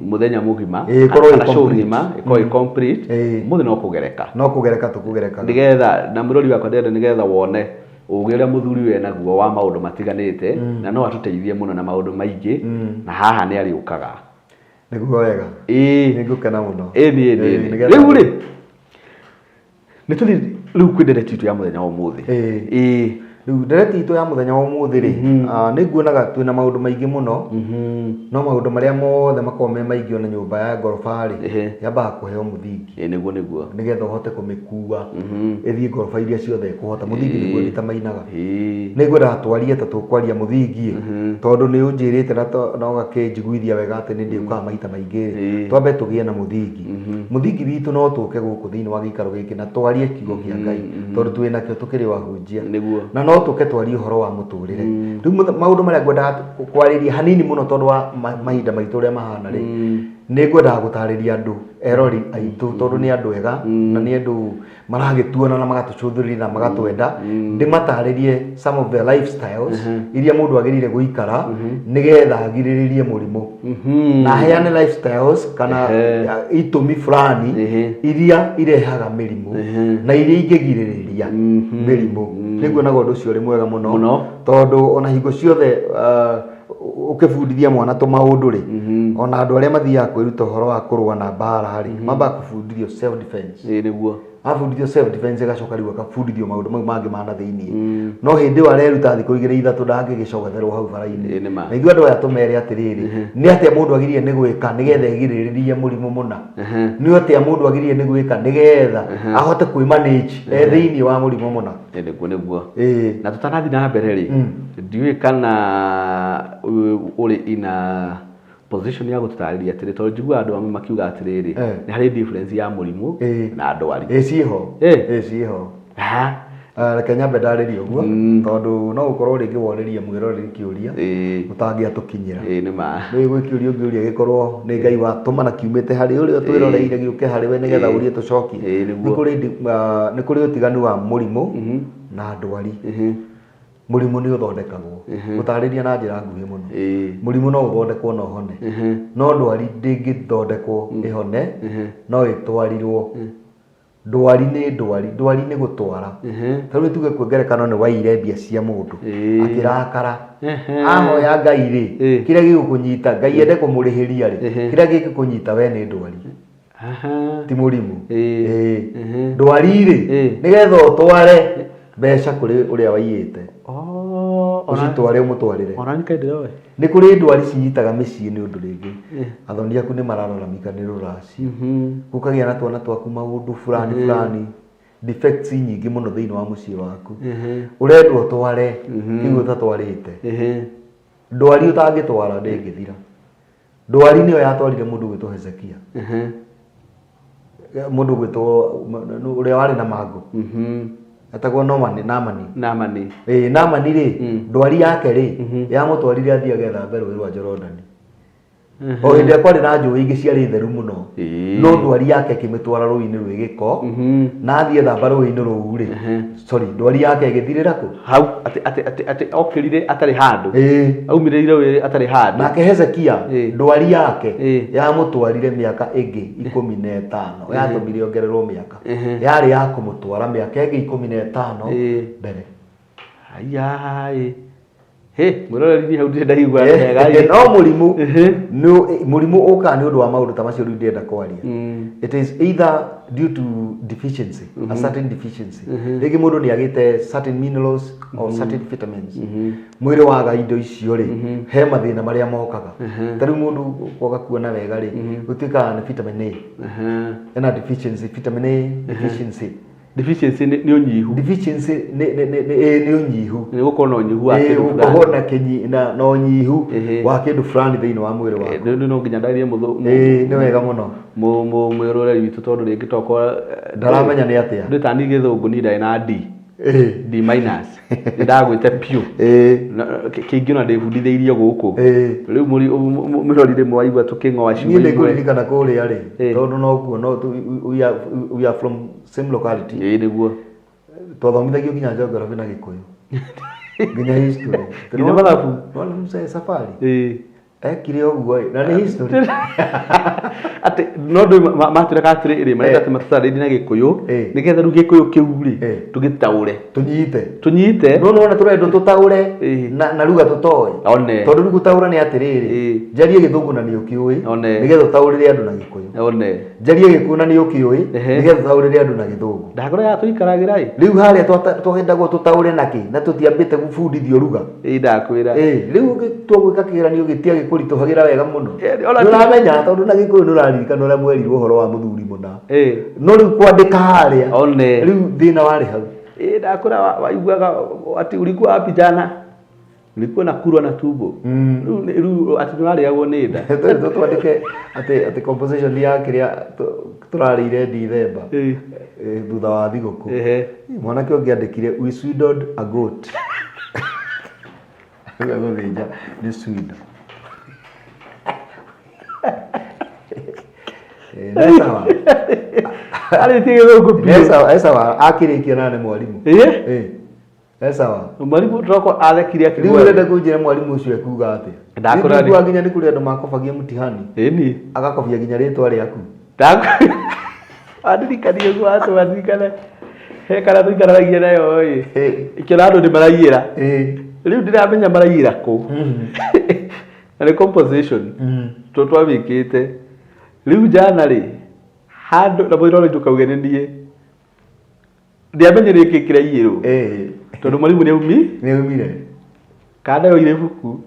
mũthenya mũgima, Ĩkorwo ĩ kana show complete. ng'ima ĩkorwo ĩ complete. Ũmũthĩ no kũgereka. No kũgereka tũkũgerekaga. Nĩgetha na mũrori wakwa ndĩrenda nĩgetha wone ũgĩ ũrĩa mũthuri ũyũ enaguo wa maũndũ matiganĩte, na no atũteithie mũno na maũndũ maingĩ, na haha nĩ arĩũkaga. Nĩguo wega. Nĩ ngũkena mũno. Ĩni ĩni ĩni. Nĩgetha Rĩu rĩ, nĩ tũthiĩ rĩu kwĩ ndereti itũ ya mũthenya wa ũmũthĩ. Rĩu ndereti itũ ya mũthenya wa ũmũthĩ rĩ, nĩ nguonaga twĩna maũndũ maingĩ mũno, no maũndũ marĩa mothe makoragwo me maingĩ ona nyũmba ya ngoroba rĩ, yambaga kũheo mũthingi. Nĩguo nĩguo. Nĩgetha ũhote kũmĩkua ĩthiĩ ngoroba iria ciothe ĩkũhota. Mũthingi nĩguo nditamainaga. Nĩ ngwendaga twarie ta tũkwaria mũthingi ĩ, tondũ nĩ ũnjĩrĩte na ũgakĩnjiguithia wega atĩ nĩ ndĩũkaga maita maingĩ rĩ, twambe tũgĩe na mũthingi. Mũthingi witũ no tũke gũkũ thĩinĩ wa gĩikaro gĩkĩ na twarie kiugo kĩa Ngai, tondũ twĩ nakĩo tũkĩrĩ o ahunjia. Na no tũke twarie ũhoro wa mũtũrĩre. Rĩu maũndũ marĩa ngwendaga kwarĩria hanini mũno tondũ wa mahinda maitũ ũrĩa mahana rĩ, nĩ ngwendaga gũtarĩria andũ erori aitũ, tondũ nĩ andũ ega na nĩ andũ maragĩtuona na magatũcũthĩrĩria na magatwenda, ndĩmatarĩrie some of the lifestyles iria mũndũ agĩrĩire gũikara nĩgetha agirĩrĩrie mũrimũ, na heane lifestyles kana itũmi fulani iria irehaga mĩrimũ na iria ingĩgirĩrĩria mĩrimũ. Nĩnguonaga ũndũ ũcio ũrĩ mwega mũno, Mũno. tondũ ona hingo ciothe ũkĩbundithia mwana tũmaũndũ rĩ, ona andũ arĩa mathiaga kwĩruta ũhoro wa kũrũa na mbara rĩ, mambaga kũbundithio self defense. Nĩguo. Abundithio self defense agacoka rĩu akabundithio maũndũ mau mangĩ ma na thĩiniĩ. No hĩndĩ ĩyo areruta thikũ igĩrĩ ithatũ ndangĩgĩcogetherwo hau bara-inĩ. Nĩ ma. Na ithuĩ andũ aya tũmere atĩrĩrĩ, nĩ atĩa mũndũ agĩrĩire nĩ gwĩka nĩgetha egirĩrĩrie mũrimũ mũna? Nĩ atĩa mũndũ agĩrĩire nĩ gwĩka nĩgetha ahote kwĩmanage e thĩiniĩ wa mũrimũ mũna? Nĩguo nĩguo. Na tũtanathiĩ na mbere rĩ, ndiũĩ kana ũrĩ ina position ya gũtũtarĩria atĩrĩ, tondũ njiguaga andũ amwe makiuga atĩrĩrĩ, nĩ harĩ difference ya mũrimũ na ndwari. Ĩ ciĩho. Ĩ ciĩho. Reke nyambe ndarĩrie ũguo, tondũ no gũkorwo rĩngĩ worĩrie mwĩroreri kĩũria ũtangĩatũkinyĩra. Nĩ ma. Rĩu gwĩ kĩũria ũngĩũria gĩkorwo nĩ Ngai watũma na kiumĩte harĩ ũrĩa twĩroreire gĩũke harĩ we nĩgetha ũrie tũcokie. Nĩguo. Nĩ kũrĩ ũtiganu wa mũrimũ na ndwari. Mũrimũ nĩ ũthondekagwo. Gũtarĩria na njĩra nguhĩ mũno. Mũrimũ no ũthondekwo na ũhone. No ndwari ndĩngĩthondekwo ĩhone, no ĩtwarirwo. Ndwari nĩ ndwari, ndwari nĩ gũtwara. Ta rĩu tuge kwa ngerekano nĩ waiyire mbia cia mũndũ, akĩrakara. Ahoya Ngai rĩ, kĩrĩa gĩgũkũnyita, Ngai ende kũmũrĩhĩria rĩ, kĩrĩa gĩgũkũnyita we nĩ ndwari. Ti mũrimũ. Ndwari rĩ, nĩgetha ũtware mbeca kũrĩ ũrĩa waiyĩte. Ũcitware ũmũtwarĩre. Ona nĩ kaĩ ndĩroĩ. Nĩ kũrĩ ndwari cinyitaga mĩciĩ nĩ ũndũ rĩngĩ. Athoni aku nĩ marararamika nĩ rũracio. Gũkagĩa na twana twaku maũndũ fulani fulani. Defects nyingĩ mũno thĩinĩ wa mũciĩ waku. Ũrendwo ũtware, kĩu ũtatwarĩte. Ndwari ũtangĩtwara ndĩngĩthira. Ndwari nĩyo yatwarire mũndũ gwĩtwo Hezekia. Mũndũ gwĩtwo ũrĩa warĩ na mangũ. Etagwo Nomani, Naamani. Naamani. Naamani rĩ, ndwari yake rĩ, yamũtwarire athiĩ agethambe rũĩ rwa Jorodani. O hĩndĩ ĩrĩa kwarĩ na njũĩ ingĩ ciarĩ theru mũno. No ndwari yake ĩkĩmĩtwara rũĩ-inĩ rwĩ gĩko, na athiĩ ethamba rũĩ-inĩ rũu rĩ, sorry, ndwari yake ĩgĩthirĩra kũ? Hau, atĩ, atĩ, atĩ, atĩ okĩrire atarĩ handũ. Aumĩrĩire wĩrĩ atarĩ handũ. Nake Hezekia, ndwari yake yamũtwarire mĩaka ĩngĩ 15. Yatũmire ongererwo mĩaka. Yarĩ ya kũmũtwara mĩaka ĩngĩ 15 mbere. Aiai. Hĩ, mwĩroreri niĩ hau ndirĩ ndaigua wega ĩ. No mũrimũ ũkaga nĩ ũndũ wa maũndũ ta macio rĩu ndĩrenda kwaria. It is either due to deficiency, a certain deficiency. Rĩngĩ mũndũ nĩ agĩte certain minerals or certain vitamins. Mwĩrĩ waga indo icio rĩ, he mathĩna marĩa mokaga. Ta rĩu mũndũ kwaga kuona wega rĩ, gũtuĩkaga nĩ vitamin A. Ena deficiency, vitamin A deficiency. Deficiency nĩ ũnyihu. Deficiency nĩ ũnyihu. Nĩ gũkorwo na ũnyihu wa kĩndũ fulani. Gũkorwo na kĩnyi, na, na ũnyihu wa kĩndũ fulani thĩinĩ wa mwĩrĩ waku. Nĩ no nginya ndarie Nĩ wega mũno. Mwĩroreri witũ tondũ rĩngĩ tokorwo, Ndaramenya nĩ atĩa. Ndĩ ta niĩ gĩthũngũ niĩ ndarĩ na D. D minus. Nĩ ndagwĩte piũ. Na, kĩingĩ ona ndĩbundithĩirie gũkũ. Rĩu mũrori rĩmwe waigua tũkĩng'oa ciugo Niĩ nĩ imwe. ngũririkana kũrĩa rĩ, tondũ no kuo, no tu, we are from same locality. Nĩguo. Twathomithagio nginya geography na Gĩkũyũ, nginya history. Nginya mathabu. Nona mzee safari Ĩĩ. Ekire ũguo ĩ, na nĩ history. Atĩ no ndũ matwĩraga atĩrĩrĩ, marenda atĩ matũtarĩrie na Gĩkũyũ, nĩgetha rĩu Gĩkũyũ kĩu rĩ, tũgĩtaũre. Tũnyite. Tũnyite. No nĩwona tũrendwo tũtaũre na ruga tũtoĩ. One. Tondũ rĩu gũtaũra nĩ atĩrĩrĩ, njarie Gĩthũngũ na nĩ ũkĩũĩ, One. nĩgetha ũtaũrĩre andũ na Gĩkũyũ. One. Njarie Gĩkũyũ na nĩ ũkĩũĩ, nĩgetha ũtaũrĩre andũ na Gĩthũngũ. Ndakora ya tũikaragĩra ĩ. Rĩu harĩa twendagwo tũtaũre nakĩ na tũtiambĩte gũbundithio ruga? Ĩ, ndakwĩra. Ĩ, rĩu ũngĩtua gwĩka kĩgeranio gĩtiagĩ kũritũhagĩra wega mũno. Ona Nĩ ũramenya tondũ na Gĩkũyũ nĩ ũraririkana ũrĩa mwerirwo ũhoro wa mũthuri mũna. Ĩ. No rĩu kwandĩka harĩa. One. Rĩu thĩna warĩ hau. Ĩ, ndakwĩra waiguaga atĩ ulikuwa wapi jana? Ulikuwa na kurwa na tumbo. Rĩu rĩu atĩ nĩ warĩagwo nĩ nda. Twendwo twandĩke atĩ composition ya kĩrĩa tũrarĩire Dithemba, thutha wa thigũkũ. Mwanake ũngĩ andĩkire, "We swindled a goat." Gũthĩnja nĩ swindle. Nĩ sawa. Arĩtie Gĩthũngũ biũ. Nĩ sawa, nĩ sawa. Akĩrĩkia na nĩ mwarimũ. Nĩ sawa. Mwarimũ tũroko athekire Rĩu akĩgwa. ũrenda kũnjĩra mwarimũ ũcio ekuga atĩa? Ndakũra Rĩu nĩ- nginya nĩ kũrĩ andũ makobagia mũtihani. Ĩni. Agakobia nginya rĩtwa rĩaku. Wandirikanie ũguo watũma ndirikane he kana tũikaranagia nayo ĩ. Ĩkĩona andũ nĩ maraiyĩra. Rĩu ndiramenya maraiyĩra kũ. Na nĩ composition. Tondũ twamĩkĩte. Rĩu jana rĩ, handũ na mũthenya ũrĩa ndũkauge nĩ niĩ. Ndiamenyire nĩkĩ kĩraiyĩrwo. Tondũ mwarimũ nĩ aumi. Nĩ aumire. Kana yoire ibuku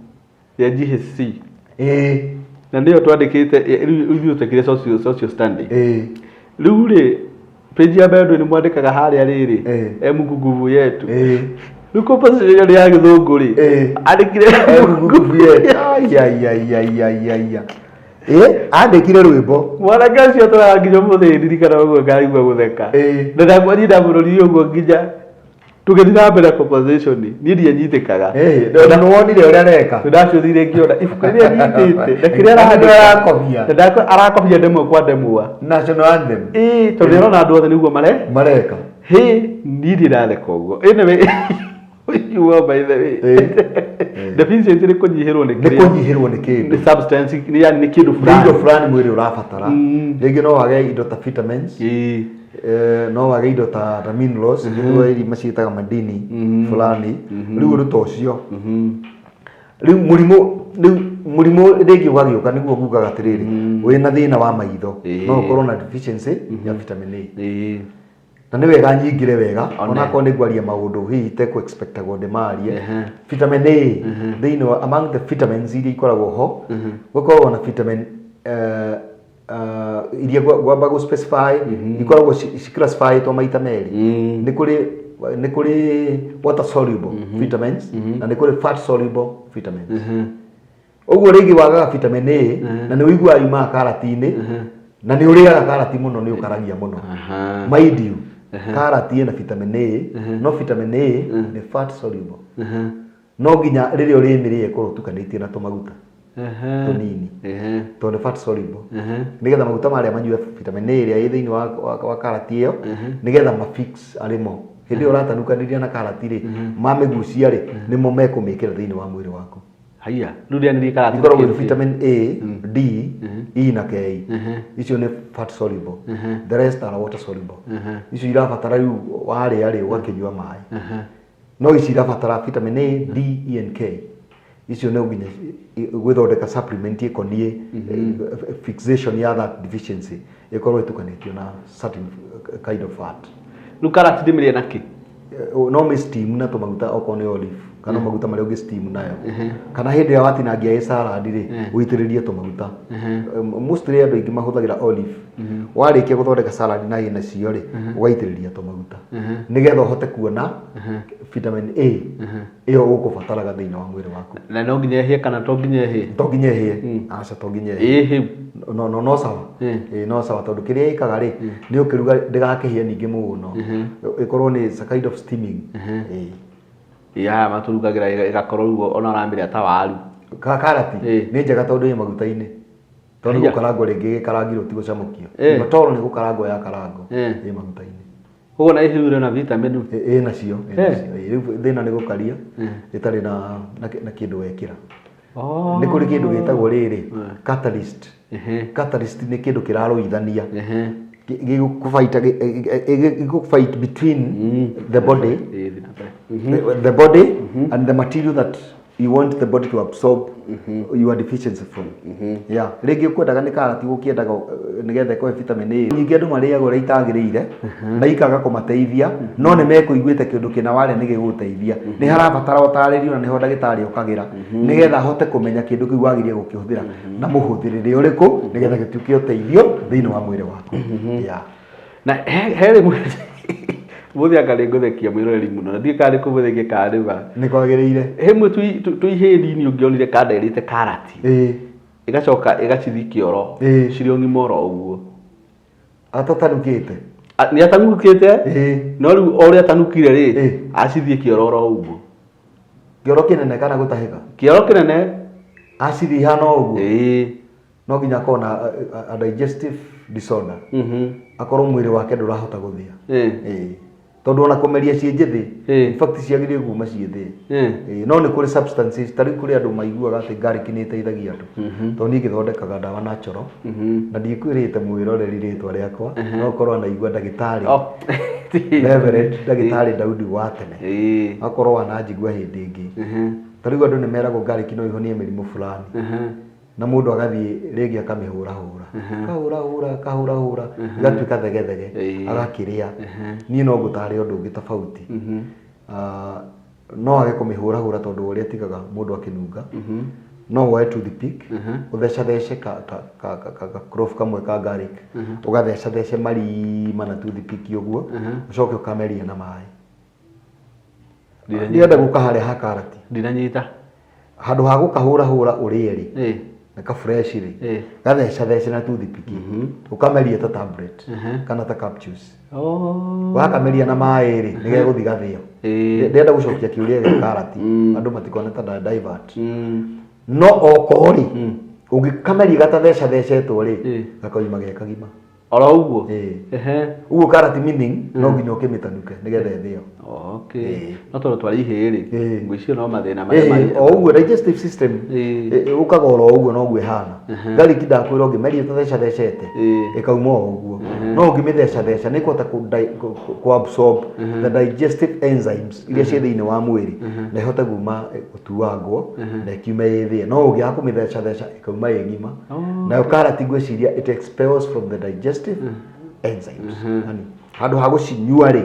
rĩa GHC. Na nĩyo twandĩkĩte, rĩu ithuĩ twekire social study. Rĩu rĩ, page ya mbere ndũĩ nĩ mwandĩkaga harĩa rĩrĩ, M nguvu yetu. Rĩu composition ĩyo nĩ ya Gĩthũngũ rĩ, andĩkire M nguvu yetu. Ai, ai, ai, ai, ai, ai, ai. Andĩkire rwĩmbo. Mwanake ũcio tũraga nginya ũmũthĩ ndirikana ũguo ngaigua gũtheka. Na ndakwaniĩ ndamũrorire ũguo nginya tũgĩthiĩ na mbere conversation, niĩ ndianyitĩkaga. Na nĩwonire ũrĩa areka. Ndacũthire ngĩona ibuku rĩrĩa nyitĩte na kĩrĩa Na arandĩka. arakobia. Na arakobia ndemwa kwa ndemwa. National anthem. Ĩĩ, tondũ nĩarona andũ othe nĩguo mare mareka. Hĩ, niĩ ndiratheka ũguo. Anyway, you are by the way. Deficiency nĩ kũnyihĩrwo nĩ Nĩ kĩrĩa? kũnyihĩrwo nĩ kĩndũ. Nĩ substance, nĩ yani nĩ kĩndũ Nĩ fulani. indo fulani mwĩrĩ ũrabatara. Rĩngĩ no wage indo ta vitamins. No wage indo ta minerals, Gĩthwaĩri maciĩtaga madini fulani. Rĩu ũndũ ta ũcio. Rĩu mũrimũ, rĩu mũrimũ rĩngĩ ũgagĩũka nĩguo ngugaga atĩrĩrĩ, wĩna thĩna wa maitho, no ũkorwo na deficiency ya vitamin A. Na nĩ wega nyingĩre wega, onakorwo nĩ ngwaria maũndũ hihi itekũ expectagwo ndĩmarie. Vitamin A, thĩinĩ wa among the vitamins iria ikoragwo ho, gũkoragwo na vitamin iria ngwamba gũ specify, ikoragwo ci classifyĩtwo maita merĩ. Nĩ kũrĩ water soluble vitamins na nĩ kũrĩ fat soluble vitamins. Ũguo rĩngĩ wagaga vitamin A na nĩ ũiguaga yumaga karati-inĩ na nĩ ũrĩaga karati mũno, nĩ ũkaragia mũno. Mind you, karati ĩna vitamin A, no vitamin A nĩ fat soluble. No nginya rĩrĩa ũrĩmĩrĩa ĩkorwo ũtukanĩtie na tũmaguta tũnini, tondũ nĩ fat soluble. Nĩgetha maguta marĩa manyue vitamin A ĩrĩa ĩ thĩinĩ wa karati ĩyo, nĩgetha ma fix arĩ mo. Hĩndĩ ĩyo ũratanukanĩria na karati rĩ, mamĩgucia rĩ, nĩmo mekũmĩkĩra thĩinĩ wa mwĩrĩ waku. Haiya, rĩu rĩanĩrie karati Ikoragwo nĩ nĩ kĩndũ kĩ- vitamin A, D, E na K. Icio nĩ fat soluble. The rest are water soluble. Icio irabatara rĩu warĩa rĩ ũgakĩnyua maĩ. No ici irabatara vitamin A, D, E and K. Icio no nginya gwĩthondeka supplement ĩkoniĩ fixation ya that deficiency ĩkorwo ĩtukanĩtio na certain kind of fat. Rĩu karati ndĩmĩrĩe na kĩ? No mĩ steam na tũmaguta okorwo nĩ olive kana maguta marĩa ũngĩ steam nayo, kana hĩndĩ ĩrĩa watinangia ĩ salad rĩ, ũitĩrĩrie tũmaguta. Mostly andũ aingĩ mahũthagĩra olive. Warĩkia gũthondeka salad na ĩna cio rĩ, ũgaitĩrĩria tũmaguta nĩgetha ũhote kuona vitamin A ĩyo ũkũbataraga thĩinĩ wa mwĩrĩ waku. Na no nginya ĩhĩe kana to nginya ĩhĩe? To nginya ĩhĩe. Aca, to nginya ĩhĩe. Ĩhĩu. No, no, no sawa. Ĩĩ, no sawa, tondũ kĩrĩa ĩkaga rĩ, nĩ ũkĩruga ndĩgakĩhĩe ningĩ mũno, ĩkorwo nĩ it's a kind of steaming. Ĩĩ. Ĩĩ, haya matũrugagĩra ĩgakorwo rĩu ona ũramĩrĩa ta waru. Karati nĩ njega tondũ ĩ maguta-inĩ. Tondũ nĩ gũkarangwo rĩngĩ gĩkarangirwo ti gũcamũkio. Toro nĩ gũkarangwo yakarangwo. Ĩ maguta-inĩ. Koguo na ĩhĩu na vitamin. Ĩ nacio, ĩ nacio. Ĩ, rĩu thĩna nĩ gũkaria ĩtarĩ na kĩndũ wekĩra. Oh. Nĩ kũrĩ kĩndũ gĩtagwo rĩrĩ catalyst. Ehe. Catalyst nĩ kĩndũ kĩrarũithania, Ehe. gĩgũfight between the body, Ĩ, thiĩ na mbere. the body and the material that you want the body to absorb your deficiency from. Yeah, rĩngĩ ũkwendaga nĩ karati, gũkĩendaga nĩgetha ĩkũhe vitamin A. Nyingĩ andũ marĩaga ũrĩa itagĩrĩire na ikaga kũmateithia, no nĩ mekũiguĩte kĩndũ kĩna warĩa nĩ gĩgũteithia. Nĩ harabatara ũtarĩrio, na nĩho ndagĩtarĩ okagĩra nĩgetha ahote kũmenya kĩndũ kĩu wagĩrĩire gũkĩhũthĩra na mũhũthĩrĩre ũrĩkũ nĩgetha gĩtuĩke ũteithio thĩinĩ wa mwĩrĩ waku. Yeah. Na he rĩmwe mũthĩ anga nĩ ngũthekia mwĩroreri mũno, na ndiũĩ kana nĩ kũmũthekia kana nĩ ma. Nĩ kwagĩrĩire. Hĩmwe twĩ ihĩndi-inĩ ũngĩonire kanda ĩrĩte karati, ĩgacoka ĩgacithi kĩoro, cirĩ o ng'ima oro ũguo. Atatanukĩte. Nĩ atanukĩte, no rĩu o ũrĩa atanukire rĩ, acithiĩ kĩoro oro ũguo. Kĩoro kĩnene kana gũtahĩka? Kĩoro kĩnene. Acithiĩ ihana o ũguo? Ĩĩ. No nginya akorwo na a digestive disorder, akorwo mwĩrĩ wake ndũrahota gũthĩa. Ĩĩ. Tondũ ona kũmeria ciĩ njĩthĩ, in fact ciagĩrĩire kuma ciĩ thĩ. Ĩĩ, no nĩ kũrĩ substances, ta rĩu kũrĩ andũ maiguaga atĩ garlic nĩ ĩteithagia andũ, tondũ niĩ ngĩthondekaga ndawa natural, na ndikwĩrĩte mwĩroreri rĩtwa rĩakwa, no ũkorwo anaigua ndagĩtarĩ Reverend ndagĩtarĩ Daudi wa tene, akorwo wananjigua hĩndĩ ĩngĩ. Ta rĩu andũ nĩ meragwo garlic no ĩhonie mĩrimũ fulani, na mũndũ agathiĩ rĩngĩ akamĩhũrahũra, kahũrahũra kahũrahũra, ĩgatuĩka thegethege, agakĩrĩa. Niĩ no ngũtare ũndũ ũngĩ tofauti. Ah, no age kũmĩhũrahũra tondũ ũrĩa tigaga mũndũ akĩnunga, no woe toothpick, ũthecathece ka clove kamwe ka garlic, ũgathecathece marima na toothpick ũguo, ũcoke ũkamerie na maĩ. Ndĩrenda gũka harĩa ha karati. Ndinanyita. Handũ ha gũkahũrahũra ũrĩe rĩ, nĩ ka fresh rĩ, gathecathece na toothpick, ũkamerie ta tablet kana ta capsules. Wakameria na maĩ rĩ, nĩ gegũthiĩ gathĩo. Ndĩrenda gũcokia kĩũria gĩa karati, andũ matikone ta nda divert. No okorwo rĩ, ũngĩkameria gatathecathecetwo rĩ, gakoima ge kagima. Oro ũguo. Ĩĩ. Ũguo karati meaning no nginya ũkĩmĩtanuke nĩgetha ĩthĩo. Okay. No tondũ twarĩ ihĩĩ rĩ, ngwĩciria no mathĩna marĩa o ũguo digestive system ũkaga oro ũguo noguo ĩhana. Garlic ndakwĩra ũngĩmeria ũtathecathecete, ĩkauma o ũguo. No ũngĩmĩthecatheca nĩ ĩkũhota kũ absorb the digestive enzymes iria ciĩ thĩinĩ wa mwĩrĩ, na ĩhote kuma gũtuangwo na ĩkiume ĩ thĩe. No ũngĩaga kũmĩthecatheca ĩkauma ĩ ng'ima. Nayo karati ngwĩciria it expels from the digestive enzymes. Yani, handũ ha gũcinyua rĩ,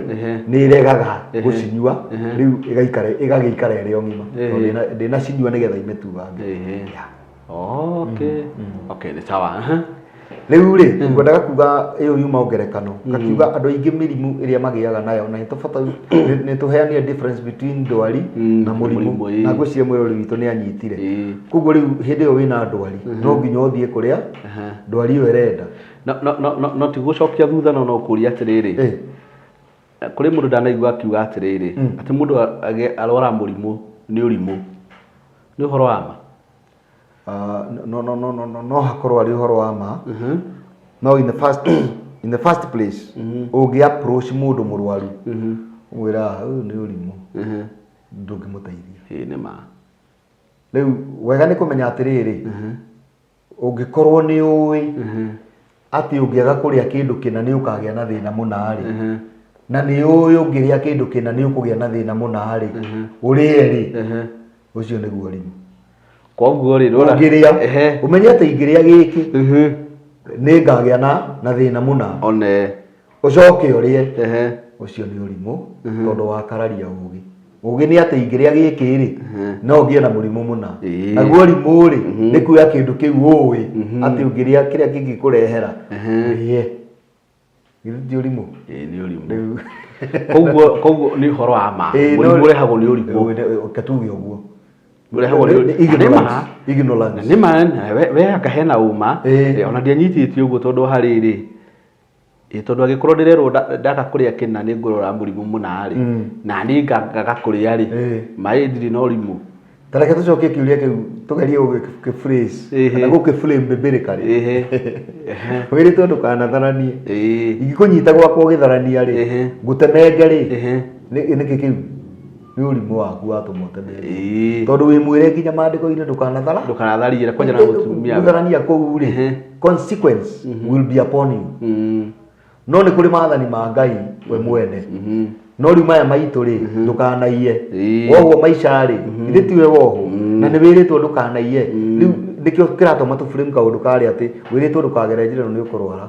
nĩ ĩregaga gũcinyua, rĩu ĩgaikara ĩgagĩikara ĩrĩ o ng'ima, tondũ ndĩnacinyua nĩgetha imĩtuange. Yeah. Okay. Okay, nĩ sawa. Rĩu rĩ, ngwendaga kuga ĩyo yuma ngerekano, ngakiuga andũ aingĩ mĩrimũ ĩrĩa magĩaga nayo, na nĩ tũheanire difference between ndwari na mũrimũ, mũrimũ, na ngwĩciria mwĩrori witũ nĩ anyitire. Koguo rĩu hĩndĩ ĩyo wĩna ndwari, no nginya ũthiĩ kũrĩa ndwari ĩyo ĩrenda. No ti gũcokia thutha, no kũria atĩrĩrĩ, kũrĩ mũndũ ndanaigua akiuga atĩrĩrĩ, atĩ mũndũ arwara mũrimũ nĩ ũrimũ. Nĩ ũhoro wa ma? No hakorwo arĩ ũhoro wa ma, no in the first place ũngĩ approach mũndũ mũrwaru ũmwĩra ũyũ nĩ ũrimũ, ndũngĩmũteithia. Ĩĩ, nĩ ma. Rĩu wega nĩ kũmenya atĩrĩrĩ, ũngĩkorwo nĩ ũĩ atĩ ũngĩaga kũrĩa kĩndũ kĩna nĩ ũkagĩa na thĩna mũna rĩ, na nĩ ũĩ ũngĩrĩa kĩndũ kĩna nĩ ũkũgĩa na thĩna mũna rĩ, ũrĩe rĩ, ũcio nĩguo ũrimũ. Koguo rĩ, ndũrona- Ũngĩrĩa, ũmenye atĩ ingĩrĩa gĩkĩ nĩ ngagĩa na thĩna mũna, One. ũcoke ũrĩe, ũcio nĩ ũrimũ, tondũ wakararia ũgĩ. Ũgĩ nĩ atĩ ingĩrĩa gĩkĩ rĩ, no ngĩe na mũrimũ mũna. Naguo ũrimũ rĩ, nĩ kuoya kĩndũ kĩu ũĩ atĩ ũngĩrĩa kĩrĩa kĩngĩkũrehera ũrĩe. Githĩ ti ũrimũ? Ĩĩ, nĩ ũrimũ. Rĩu Koguo nĩ ũhoro wa ma. Ĩĩ, Mũrimũ ũrehagwo nĩ ũrimũ. Reke tuge ũguo. Ũrehagwo nĩ Nĩ ũrimũ. ignorance. Ignorance. Nĩ ma, we anga hena ũma. Ona ndianyitĩte ũguo tondũ harĩrĩ, tondũ angĩkorwo ndĩrerwo ndaga kũrĩa kĩna nĩ ngũrora mũrimũ mũna rĩ, na niĩ ngaga kũrĩa rĩ, maĩ ndirĩ na ũrimũ. Ta reke tũcokie kĩũria kĩu tũgerie gũgĩ phrase kana gũkĩ frame biblically. Wĩrĩtwo ndũkanatharanie. Ingĩkũnyita gwakwa ũgĩtharania rĩ, ngũtemenge rĩ, nĩkĩ kĩu? Nĩ ũrimũ waku watũma ũtemenge. Tondũ wĩ mwĩre nginya maandĩko-inĩ ndũkanathara. Ndũkanatharie kwanja na mũtumia. Gũtharania kũu rĩ, consequence will be upon you. No nĩ kũrĩ maathani ma Ngai we mwene. No rĩu maya maitũ rĩ, ndũkanaiye. Wohwo maica rĩ, githĩ tiwe wohwo? Na nĩ wĩrĩtwo ndũkanaiye. Rĩu nĩkĩo kĩratũma tũ frame kaũndũ karĩa atĩ wĩrĩtwo ndũkagere njĩra ĩno nĩ ũkũrwara.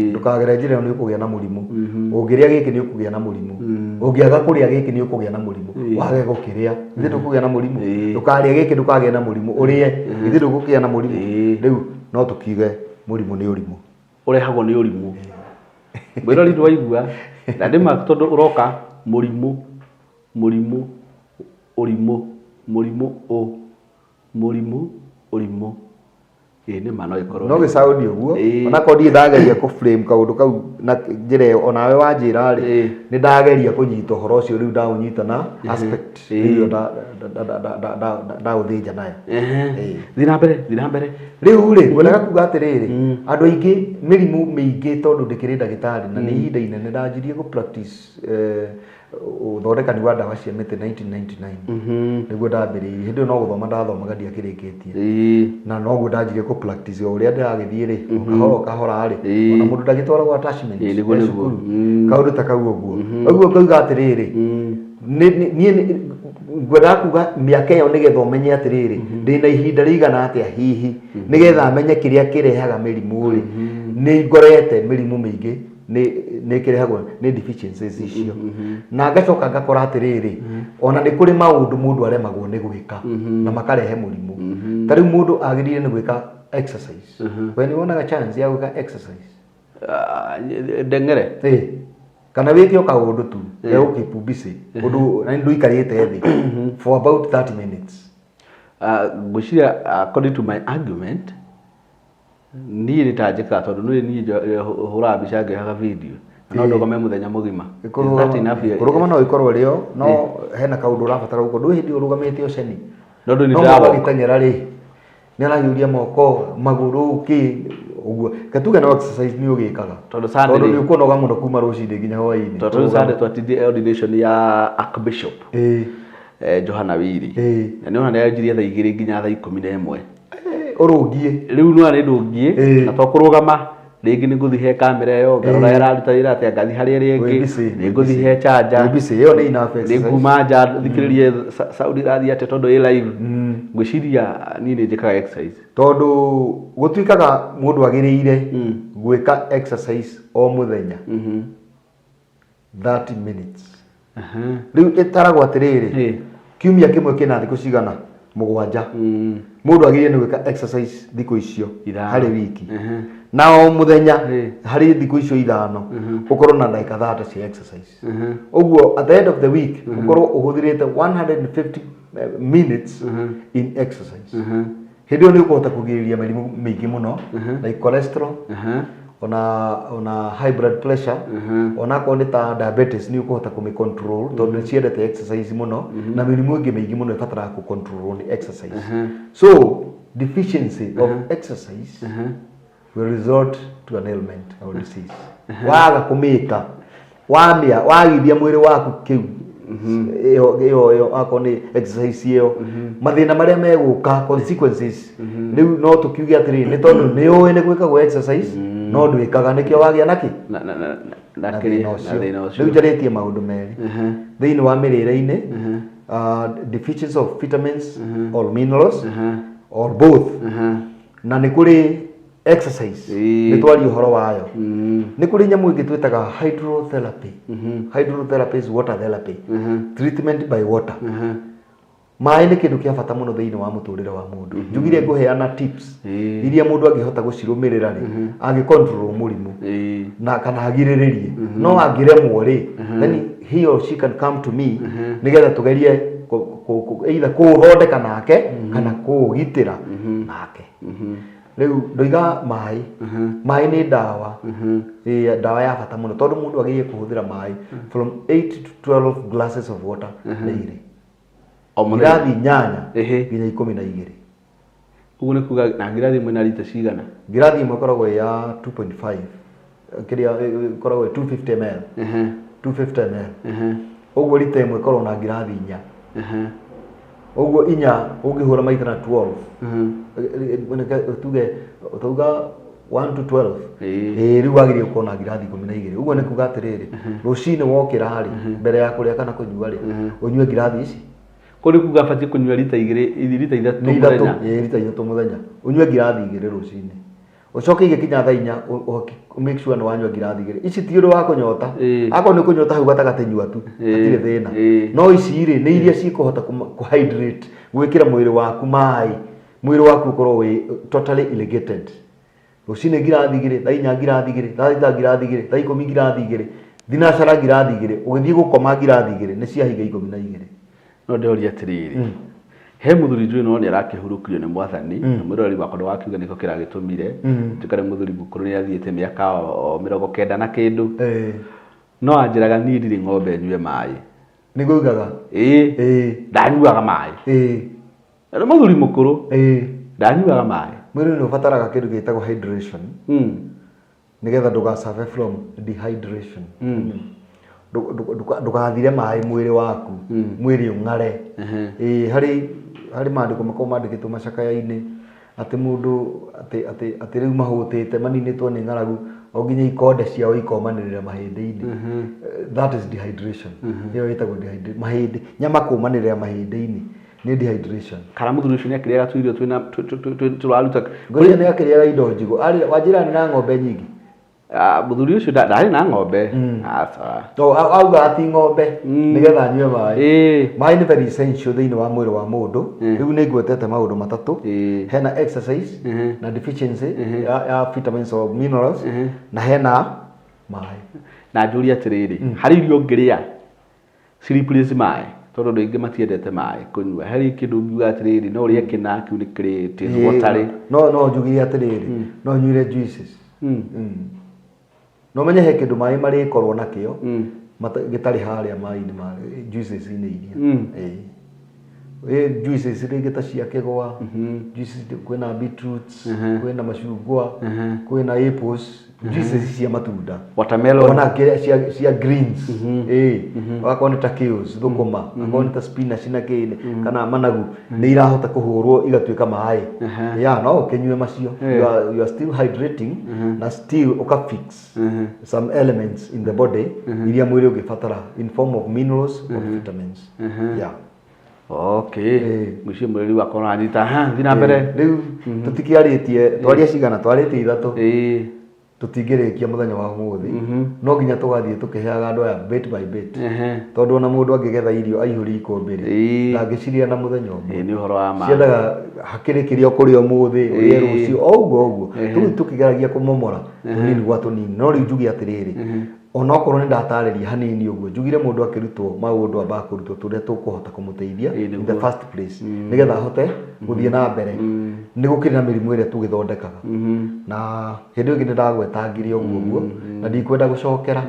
Ndũkagere njĩra ĩno nĩ ũkũgĩa na mũrimũ. Ũngĩrĩa gĩkĩ nĩ ũkũgĩa na mũrimũ. Ũngĩaga kũrĩa gĩkĩ nĩ ũkũgĩa na mũrimũ. Wage gũkĩrĩa, githĩ ndũkũgĩa na mũrimũ? Ndũkarĩe gĩkĩ ndũkagĩe na mũrimũ. Ũrĩe, githĩ ndũkũgĩa na mũrimũ? Rĩu no tũkiuge mũrimũ nĩ ũrimũ. Ũrehagwo nĩ ũrimũ. Mwĩrori ndwaigua, na nĩ ma tondũ ũroka mũrimũ, mũrimũ, ũrimũ, mũrimũ ũ, mũrimũ, ũrimũ. Ĩĩ nĩ ma no ĩkorwo. No gĩcaũni ũguo, onakorwo ndirĩ ndageria kũ frame kaũndũ kau na njĩra ĩyo, onawe wanjĩra rĩ, nĩ ndageria kũnyita ũhoro ũcio rĩu ndaũnyita na aspect ĩyo ndaũthĩnja nayo. Thiĩ na mbere, thiĩ na mbere. Rĩu rĩ, ngwendaga kuga atĩrĩrĩ, andũ aingĩ mĩrimũ mĩingĩ tondũ ndĩkĩrĩ ndagĩtarĩ na nĩ ihinda inene ndanjirie gũ practice ũthondekani wa ndawa cia mĩtĩ 1999 nĩguo ndambĩrĩirie. Hĩndĩ ĩyo no gũthoma ndathomaga ndiakĩrĩkĩtie. Na noguo ndanjirie kũ practice o ũrĩa ndĩragĩthiĩ rĩ, o kahora o kahora rĩ, ona mũndũ ndagĩtwaragwo attachment Nĩguo, e nĩguo. cukuru. Kaũndũ ta kau ũguo. Ũguo ngauga atĩrĩrĩ, niĩ ngwendaga kuga mĩaka ĩyo nĩgetha ũmenye atĩrĩrĩ, ndĩna ihinda rĩigana atĩa hihi, nĩgetha menye kĩrĩa kĩrehaga mĩrimũ rĩ, nĩ ngorete mĩrimũ mĩingĩ nĩ ĩkĩrehagwo nĩ deficiencies icio. Na ngacoka ngakora atĩrĩrĩ, ona nĩ kũrĩ maũndũ mũndũ aremagwo nĩ gwĩka na makarehe mũrimũ. Ta rĩu mũndũ agĩrĩire nĩ gwĩka exercise. We nĩ wonaga chance ya gwĩka exercise? Ndeng'ere. Kana wĩke o kaũndũ tu gegũkeep busy, ũndũ na ndũikarĩte thĩ for about 30 minutes. Ngwĩciria according to my argument, niĩ nĩ ta njĩkaga tondũ niĩ hũraga mbica ngĩohaga video na no ndũgame mũthenya mũgima. Is that enough? Kũrũgama no ĩkorwo ĩrĩ no hena kaũndũ ũrabatara gũkorwo ndũĩ hĩndĩ ũrũgamĩte ũceni. No ndũĩ nĩ No mũndũ ndĩrawalk. agĩteng'era rĩ, nĩ arahiũria moko, magũrũ, kĩ ũguo. Reke tuge no exercise nĩ ũgĩkaga. Tondũ Sunday Tondũ rĩ- nĩ ũkũnoga mũno kuma rũcinĩ nginya hwaĩ-inĩ. Tondũ rĩu Sunday twatindire ordination ya Archbishop Johana Wiri. Na nĩ ona nĩ anjirie thaa 2 nginya thaa 11. Ũrũngiĩ. Rĩu no nĩ ndũngiĩ na to kũrũgama rĩngĩ nĩ ngũthiĩ he kamera ĩyo ngarora ĩraruta wĩra atĩa, ngathiĩ harĩa ĩrĩa Wĩ ĩngĩ, busy, nĩ wĩ ngũthiĩ busy. he charger, Wĩ busy, ĩyo nĩ enough nĩ exercise. nguma nja thikĩrĩrie sound ĩrathiĩ atĩa tondũ ĩ live. Ngwĩciria niĩ nĩ njĩkaga exercise. Tondũ gũtuĩkaga mũndũ agĩrĩire gwĩka exercise o mũthenya 30 minutes. Rĩu ĩtaragwo atĩrĩrĩ, kiumia kĩmwe kĩna thikũ cigana? 7. Mũndũ agĩrĩire nĩ gwĩka exercise thikũ icio 5. harĩ wiki. Na o mũthenya harĩ thikũ icio 5 ũkorwo na ndagĩka 30 cia exercise. Ũguo at the end of the week ũkorwo ũhũthĩrĩte 150 minutes in exercise. Hĩndĩ ĩyo nĩ ũkũhota kũgirĩrĩria mĩrimũ mĩingĩ mũno like cholesterol, ona high blood pressure, ona akorwo nĩ ta diabetes nĩ ũkũhota kũmĩ control tondũ nĩ ciendete exercise mũno, na mĩrimũ ĩngĩ mĩingĩ mũno ĩbataraga kũ control nĩ exercise. So deficiency of exercise will result to an ailment or disease. Waga kũmĩka, wamĩa wagithia mwĩrĩ waku kĩu ĩyo ĩyo ĩyo akorwo nĩ exercise ĩyo, mathĩna marĩa megũka, consequences, rĩu no tũkiuge atĩrĩrĩ, nĩ tondũ nĩ ũĩ nĩ gwĩkagwo exercise no ndwĩkaga, nĩkĩo wagĩa nakĩ? Na Na kĩrĩa- thĩna na ũcio. thĩna ũcio. Rĩu njarĩtie maũndũ merĩ thĩinĩ wa mĩrĩre-inĩ, deficiency of vitamins or minerals or both, na nĩ kũrĩ exercise, nĩ twaria ũhoro wayo. Nĩ kũrĩ nyamũ ĩngĩ twĩtaga hydrotherapy. Hydrotherapy is water therapy, treatment by water. Maĩ nĩ kĩndũ kĩa bata mũno thĩinĩ wa mũtũrĩre wa mũndũ. Njugire ngũheana tips iria mũndũ angĩhota gũcirũmĩrĩra rĩ, angĩ control mũrimũ na kana agirĩrĩrie. No angĩremwo rĩ, then he or she can come to me nĩgetha tũgerie either kũũthondeka nake kana kũũgitĩra nake. Rĩu ndoiga maĩ, maĩ nĩ ndawa. Ĩĩ, ndawa ya bata mũno tondũ mũndũ agĩrĩire kũhũthĩra maĩ from 8 to 12 glasses of water daily. O mũthenya. Ngirathi 8 nginya 12. Ũguo nĩ kuga na ngirathi ĩmwe na rita cigana? Ngirathi ĩmwe ĩkoragwo ĩ ya 2.5, kĩrĩa ĩkoragwo ĩ 250 ml. 250 ml. Ũguo rita ĩmwe ĩkoragwo na ngirathi 4. Ũguo 4 ũngĩhũra maita na 12. Tuge tauga 1 to 12. Ĩĩ, rĩu wagĩrĩire gũkorwo na ngirathi 12. Ũguo nĩ kuga atĩrĩrĩ, rũcinĩ wokĩra rĩ, mbere ya kũrĩa kana kũnyua rĩ, ũnyue ngirathi ici. Kũu nĩ kuga batiĩ kũnyua rita 2, rita 3 Nĩ ithatũ, mũthenya. Ĩĩ, rita 3 mũthenya. Ũnyue ngirathi 2 rũcinĩ. Ũcoke igĩkinya thaa 4, make sure nĩ wanyua ngirathi 2. Ici ti ũndũ wa kũnyota. Akorwo nĩ kũnyota hau gatagatĩ nyua tu, hatirĩ thĩna. No ici rĩ, nĩ iria cikũhota kũ-hydrate, gwĩkĩra mwĩrĩ waku maĩ. Mwĩrĩ waku ũkorwo wĩ totally irrigated. Rũcinĩ ngirathi 2, thaa 4 ngirathi 2, thaa 6 ngirathi 2, thaa 10 ngirathi 2, thinacara ngirathi 2, ũgĩthiĩ gũkoma ngirathi 2, nĩ ciahinga 12. No ndĩroria atĩrĩrĩ, he mũthuri njũĩ no nĩ arakĩhurũkirio nĩ mwathani, na mwĩroreri wakwa ndũgakiuge nĩkĩo kĩragĩtũmire, nduĩka nĩ mũthuri mũkũrũ nĩ athiĩte mĩaka o 90 na kĩndũ. No anjĩraga niĩ ndirĩ ng'ombe nyue maĩ. Nĩguo ugaga? Ĩĩ. Ndanyuaga maĩ. Nĩ mũthuri mũkũrũ. Ndanyuaga maĩ. Mwĩrĩ nĩ ũbataraga kĩndũ gĩtagwo hydration. Nĩgetha ndũga suffer from dehydration. Ndũgathire maĩ mwĩrĩ waku, mwĩrĩ ũng'are. Ĩĩ, harĩ maandĩko makoragwo mandĩkĩtwo macakaya-inĩ atĩ mũndũ atĩ rĩu mahũtĩte maninĩtwo nĩ ng'aragu o nginya ikonde ciao ikomanĩrĩra mahĩndĩ-inĩ. That is dehydration. Ĩyo ĩtagwo dehydration. Mahĩndĩ, nyama kũmanĩrĩra mahĩndĩ-inĩ nĩ dehydration. Kana mũthuri ũcio nĩ akĩrĩaga tũirio twĩna tũraruta. Ngwĩciria nĩ akĩrĩaga indo njigũ. Wanjĩra nĩ na ng'ombe nyingĩ? Mũthuri ũcio ndarĩ na ng'ombe. Aca. No, auga ati ng'ombe nĩgetha anyue maĩ. Maĩ nĩ very essential thĩinĩ wa mwĩrĩ wa mũndũ. Rĩu nĩ ngwetete maũndũ matatũ. Hena exercise na deficiency ya vitamins or minerals na hena maĩ. Na njũrie atĩrĩrĩ, harĩ irio ũngĩrĩa ci replace maĩ? Tondũ andũ aingĩ matiendete maĩ kũnyua. Harĩ kĩndũ ũngiuga atĩrĩrĩ, no ũrĩe kĩna, kĩu nĩ kĩrĩ taste watery. No njugire atĩrĩrĩ, no nyuire juices. No menye he kĩndũ maĩ marĩkorwo nakĩo, gĩtarĩ harĩa maĩ-inĩ ma juices-inĩ iria. Ĩĩ. Juices rĩngĩ ta cia kĩgwa, juices kwĩna beetroots, kwĩna macungwa, kwĩna apples, juices cia matunda. Watermelon. Ona kĩrĩa cia greens. Ĩĩ. Ogakorwo nĩ ta kales, thũkũma, ogakorwo nĩ ta spinach na kĩ, kana managu, nĩ irahota kũhũrwo igatuĩka maĩ. Ya, no ũkĩnyue macio. You are still hydrating na still ũka fix some elements in the body iria mwĩrĩ ũngĩbatara in form of minerals or vitamins. Yeah. Okay. Ngwĩciria mwĩrĩ wakwa ũranyita. Ha, thiĩ na mbere. Rĩu tũtikĩarĩtie, twaria cigana, twarĩtie 3. Tũtingĩrĩkia mũthenya wa ũmũthĩ. No nginya tũgathiĩ tũkĩheaga andũ aya bit by bit. Tondũ ona mũndũ angĩgetha irio aihũrie ikũmbĩ rĩ, ndangĩcirĩa na mũthenya ũmwe. Ĩĩ, nĩ ũhoro wa ma. Ciendaga hakĩrĩ kĩrĩa ũkũrĩa ũmũthĩ, ũrĩe rũciũ, o ũguo ũguo. Tũgũthiĩ tũkĩgeragia kũmomora tũnini gwa tũnini. No rĩu njuge atĩrĩrĩ, onokorwo nĩ ndatarĩria hanini ũguo, njugire mũndũ akĩrutwo maũndũ ambaga kũrutwo tũrĩa tũkũhota kũmũteithia in the first place, nĩgetha ahote gũthiĩ na mbere. Nĩ gũkĩrĩ na mĩrimũ ĩrĩa tũgĩthondekaga. Na hĩndĩ ĩyo ĩngĩ nĩ ndagwetangire ũguo ũguo, na ndikwenda gũcokera.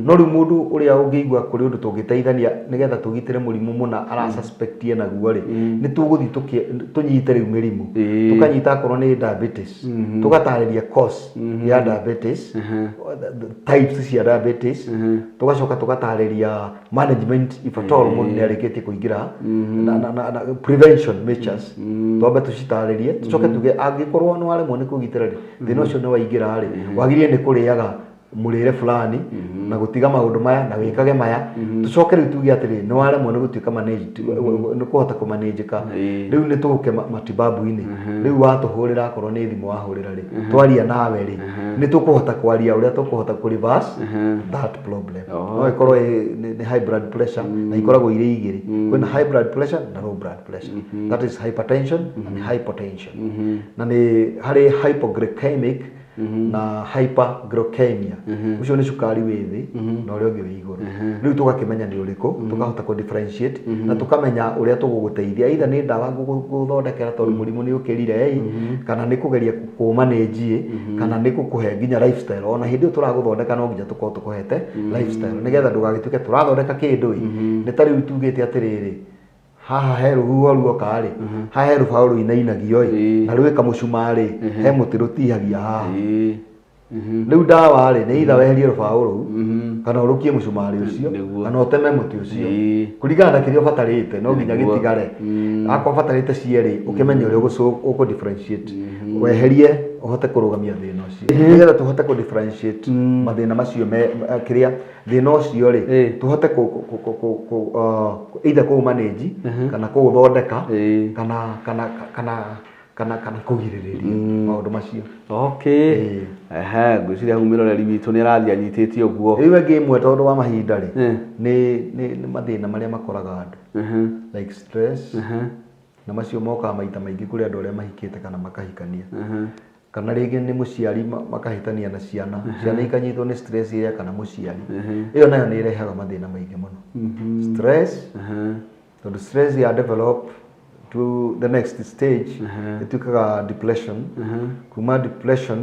No rĩu mũndũ ũrĩa ũngĩigua kũrĩ ũndũ tũngĩteithania nĩgetha tũgitĩre mũrimũ mũna ara suspect naguo rĩ, nĩ tũgũthiĩ tũnyite rĩu mĩrimũ. Tũkanyita akorwo nĩ diabetes, tũgatarĩria cause ya diabetes, types cia diabetes, tũgacoka tũgatarĩria management if at all mũndũ nĩ arĩkĩtie kũingĩra na prevention measures. Twambe tũcitarĩrie, tũcoke tuge angĩkorwo nĩ waremwo nĩ kũgitĩra rĩ, thĩna ũcio nĩ waingĩra rĩ, wagĩrĩire nĩ kũrĩaga mũrĩre fulani na gũtiga maũndũ maya na wĩkage maya. Tũcoke rĩu tuge atĩrĩ, nĩ waremwo nĩ gũtuĩka managed, nĩ kũhota kũmanĩnjĩka. Rĩu nĩ tũke matibabu-inĩ. Rĩu watũhũrĩra akorwo nĩ thimũ wahũrĩra rĩ, twaria nawe rĩ, nĩ tũkũhota kwaria ũrĩa tũkũhota kũ reverse that problem. No ĩkorwo nĩ high blood pressure, na ikoragwo irĩ igĩrĩ. Kwĩna high blood pressure na low blood pressure. That is hypertension and hypotension. Na nĩ harĩ hypoglycemic na hyperglycemia. Ũcio nĩ cukari wĩ thĩ na ũrĩa ũngĩ wĩ igũrũ. Rĩu tũgakĩmenya nĩ ũrĩkũ, tũkahota kũ differentiate na tũkamenya ũrĩa tũgũgũteithia, either nĩ ndawa ngũgũthondekera tondũ mũrimũ nĩ ũkĩrire ĩ, kana nĩ kũgeria kũmanage, kana nĩ gũkũhe nginya lifestyle. Ona hĩndĩ ĩyo tũragũthondeka no nginya tũkorwo tũkũhete lifestyle nĩgetha ndũgagĩtuĩke tũrathondeka kĩndũ ĩ. Nĩ ta rĩu tugĩte atĩrĩrĩ, Haha he rũhuho ruoka rĩ, haha he rũbaũ rũinainagio ĩ, na rwĩka mũcumarĩ, he mũtĩ rũtihagia haha. Rĩu ndawa rĩ, nĩ either weherie rũbaũ rũu kana ũrũkie mũcumarĩ ũcio kana ũteme mũtĩ ũcio, kũringana na kĩrĩa ũbatarĩte. No nginya gĩtigare. Akorwo ũbatarĩte cierĩ, ũkĩmenye ũrĩa ũkũ differentiate, weherie ũhote kũrũgamia thĩna ũcio, nĩgetha tũhote kũ differentiate mathĩna macio me kĩrĩa thĩna ũcio rĩ, tũhote either kũ manage kana kũũthondeka kana kũgirĩrĩria maũndũ macio. Okay. Ehe, ngwĩciria hau mwĩroreri witũ nĩ arathiĩ anyitĩte ũguo. Rĩu ĩngĩ ĩmwe, tondũ wa mahinda rĩ, nĩ mathĩna marĩa makoraga andũ like stress, na macio mokaga maita maingĩ kũrĩ andũ arĩa mahikĩte kana makahikania, kana rĩngĩ nĩ mũciari makahĩtania na ciana, ciana ikanyitwo nĩ stress ĩrĩa kana mũciari. Ĩyo nayo nĩ ĩrehaga mathĩna maingĩ mũno, stress, tondũ stress ya develop to the next stage ĩtuĩkaga depression. Kuma depression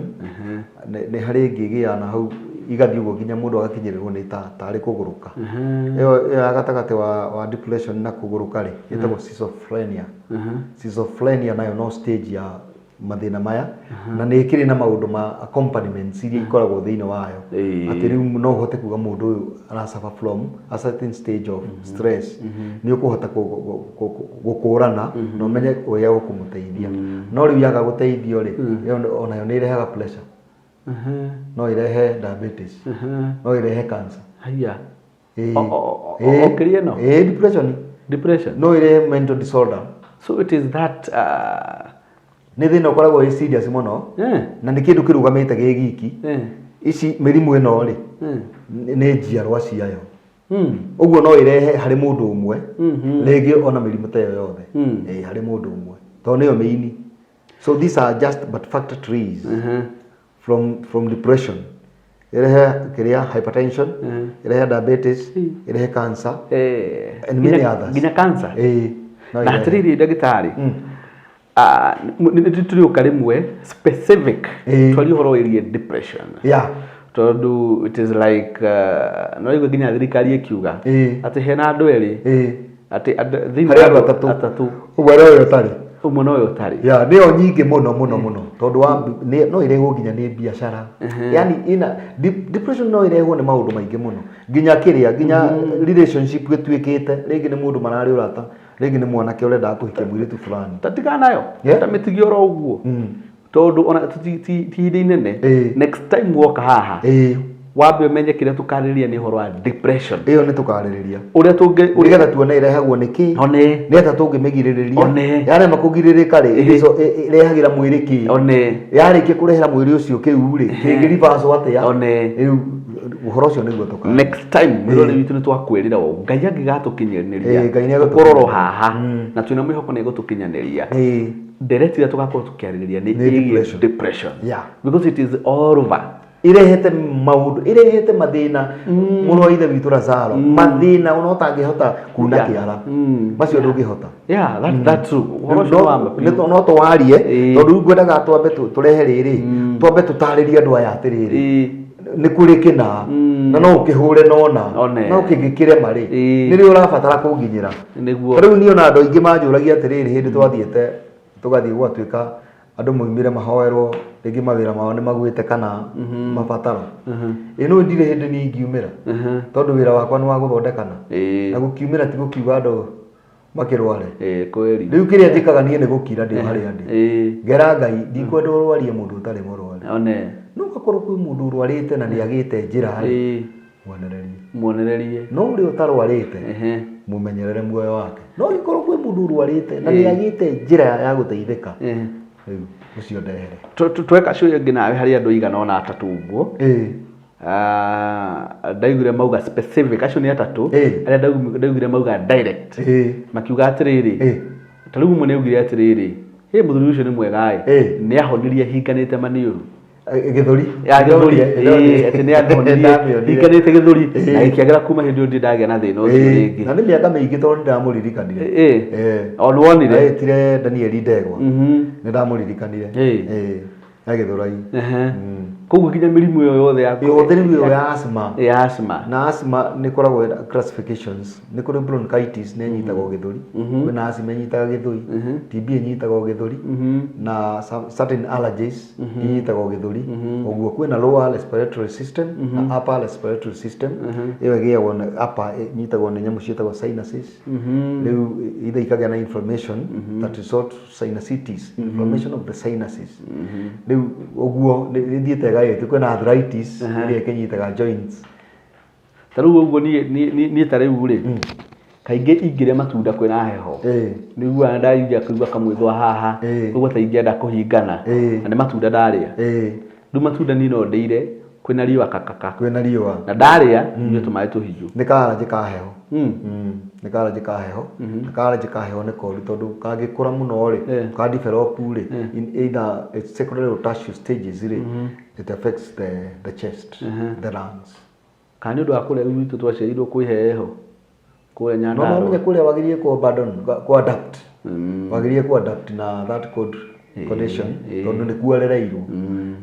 nĩ harĩ ĩngĩ ĩgĩaga na hau, igathiĩ ũguo nginya mũndũ agakinyĩrĩrwo nĩ ta tarĩ kũgũrũka. Ĩyo ya gatagatĩ wa depression na kũgũrũka rĩ, ĩtagwo schizophrenia. Schizophrenia nayo no stage ya mathĩna maya, na nĩ ĩkĩrĩ na maũndũ ma accompaniments iria ikoragwo thĩinĩ wayo, atĩ rĩu no ũhote kuga mũndũ ũyũ ara suffer from a certain stage of stress. Nĩ ũkũhota gũkũrana na ũmenye ũrĩa ũkũmũteithia. No rĩu yaga gũteithio rĩ, ĩyo onayo nĩ ĩrehaga pressure, no ĩrehe diabetes, no ĩrehe cancer. Haya. Ĩĩ. O kĩrĩa ĩno? Ĩĩ, depression. Depression. No ĩrehe mental disorder. So it is that Nĩ thĩna ũkoragwo wĩ serious mũno, na nĩ kĩndũ kĩrũgamĩte gĩ giki. Ici mĩrimũ ĩno rĩ, nĩ njiarwa ciayo. Ũguo no ĩrehe harĩ mũndũ ũmwe rĩngĩ ona mĩrimũ ta ĩyo yothe. Ĩĩ, harĩ mũndũ ũmwe, tondũ nĩyo mĩini. So these are just but factor trees. From depression ĩrehe kĩrĩa, hypertension, ĩrehe diabetes, ĩrehe cancer and many others. Nginya cancer. Ĩĩ, no Na ĩrehe. Atĩrĩrĩ ndagĩtarĩ, nĩ tũrĩũka rĩmwe specific twarie ũhoro wĩgiĩ depression, tondũ it is like no igua nginya thirikari ĩkiuga atĩ hena andũ erĩ, atĩ thĩinĩ Harĩ wa andũ atatũ. Atatũ. Ũmwe no ũyũ ũtarĩ. Ũmwe no ũyũ ũtarĩ. Ya, nĩyo nyingĩ mũno mũno mũno, tondũ wa no ĩrehwo nginya nĩ biacara. Yani ina depression no ĩrehwo nĩ maũndũ maingĩ mũno, nginya kĩrĩa, nginya relationship ĩtuĩkĩte rĩngĩ nĩ mũndũ mararĩ ũrata, rĩngĩ nĩ mwanake ũrendaga kũhikia mũirĩtu fulani. Ta tigana nayo. Ta mĩtige oro ũguo, tondũ ona ti ihinda inene. Next time woka haha, wambe ũmenye kĩrĩa tũkarĩrĩria nĩ ũhoro wa depression. Ĩyo nĩ tũkarĩrĩria. Ũrĩa tũngĩ Nĩgetha tuone ĩrehagwo nĩ kĩ, one nĩ atĩa tũngĩmĩgirĩrĩria. One. Yarema kũgirĩrĩka rĩ, ĩrehagĩra mwĩrĩ kĩ? One. Yarĩkia kũrehera mwĩrĩ ũcio kĩu rĩ, kĩngĩ atĩa? One. Rĩu ũhoro ũcio nĩguo tũka Next time mwĩrore witũ nĩ twakwĩrĩra ũũ, Ngai angĩgatũkinyanĩria Ĩĩ, Ngai nĩ tũkorwo oro egũtũkinyanĩria. haha, na twĩna mwĩhoko nĩ egũtũkinyanĩria, ndereti ĩrĩa tũgakorwo tũkĩarĩrĩria nĩ Nĩ ĩgiĩ depression. Depression, because it is all over. Irehete maũndũ, irehete mathĩna, mũrũ wa ithe witũ Lazaro, mathĩna ona ũtangĩhota kuna kĩara macio ndũngĩhota. Yeah, that's true. Ũhoro ũcio nĩ wa ma biũ. No twarie, tondũ rĩu ngwendaga twambe tũrehe rĩrĩ, twambe tũtarĩrie andũ aya atĩrĩrĩ, nĩ kũrĩ kĩna na no ũkĩhũre nona, One. no kĩngĩkĩrema rĩ, nĩrĩo ũrabatara kũnginyĩra. Nĩguo. Ta rĩu niĩ ona andũ aingĩ manjũragia atĩrĩrĩ, hĩndĩ twathiĩte tũgathiĩ gwatuĩka andũ maumire mahoerwo, rĩngĩ mawĩra mao nĩ magwĩte kana mabataro, ĩ no ndirĩ hĩndĩ niĩ ingiumĩra, tondũ wĩra wakwa nĩ wa gũthondekana, na gũkiumĩra ti gũkiuga andũ makĩrware. Ĩĩ, kweli. Rĩu kĩrĩa njĩkaga niĩ nĩ gũkira ndĩ o harĩa ndĩ, ngera Ngai ndikwenda ũrwarie mũndũ ũtarĩ mũrwaru. One. No gakorwo kwĩ mũndũ ũrwarĩte na nĩ agĩte njĩra rĩ, mwonererie. Muonererie. No ũrĩa ũtarwarĩte, mũmenyerere muoyo wake. No angĩkorwo kwĩ mũndũ ũrwarĩte na nĩ agĩte njĩra ya gũteithĩka, rĩu ũcio ndehere. Tweka show ĩngĩ nawe harĩ andũ aigana ona atatũ ũguo. Ndaiguire mauga specific, acio nĩ atatũ arĩa ndaiguire mauga direct, makiuga atĩrĩrĩ, ta rĩu ũmwe nĩ augire atĩrĩrĩ, hĩ, mũthuri ũcio nĩ mwega ĩ, nĩ ahonirie hinganĩte maniũrũ. Gĩthũri. Ya gĩthũri. Ndonire. Ĩĩ, atĩ nĩ ahonirie Ndamĩonire. hinganĩte gĩthũri na gĩkĩagĩra, kuma hĩndĩ ĩyo ndirĩ ndagĩa na thĩna ũcio rĩngĩ. Na nĩ mĩaka mĩingĩ tondũ nĩ ndamũririkanire. O nĩ wonire? Aĩtire Danieli Ndegwa. Nĩ ndamũririkanire. Ya Gĩthũrai. Koguo nginya mĩrimũ ĩyo yothe ya Yothe rĩu ĩyo ya asthma. Ya asthma. Na asthma nĩ ĩkoragwo ĩna classifications. Nĩ kũrĩ bronchitis nĩ ĩnyitagwo gĩthũri, kwĩna asthma ĩnyitaga gĩthũri, TB ĩnyitagwo gĩthũri, na certain allergies inyitagwo gĩthũri. Ũguo kwĩna lower respiratory system na upper respiratory system. Ĩyo ĩgĩagwo nĩ upper ĩnyitagwo nĩ nyamũ ciĩtagwo sinuses. Rĩu either ikagĩa na inflammation that result to sinusitis, inflammation of the sinuses. Rĩu ũguo ĩthiĩte ĩgaĩte. Kwĩna arthritis ĩrĩa ĩkĩnyitaga joints. Ta rĩu ũguo niĩ ta rĩu rĩ, kaingĩ ingĩrĩa matunda kwĩna heho, nĩiguaga ndaigua kũigua kamwĩthũa haha, ũguo ta ingĩenda kũhingana, na nĩ matunda ndarĩa. Rĩu matunda niĩ no ndĩire kwĩna riũa kakaka. Kwĩna riũa. Na ndarĩa nyue tũmaĩ tũhiũ. Nĩ ka allergy ka heho. Nĩ ka allergy ka heho. Na ka allergy ka heho nĩ koru tondũ kangĩkũra mũno rĩ, ka develop rĩ, in either it's secondary or tertiary stages rĩ, it affects the chest, the lungs. Kana nĩ ũndũ wa kũrĩa gwitũ twaciarirwo kwĩ heho kũrĩa No Nyandarũa. no ũmenye kũrĩa wagĩrĩire kũ abandon, kũ adapt. Wagĩrĩire kũ adapt na that cold condition tondũ nĩ kuo arereirwo.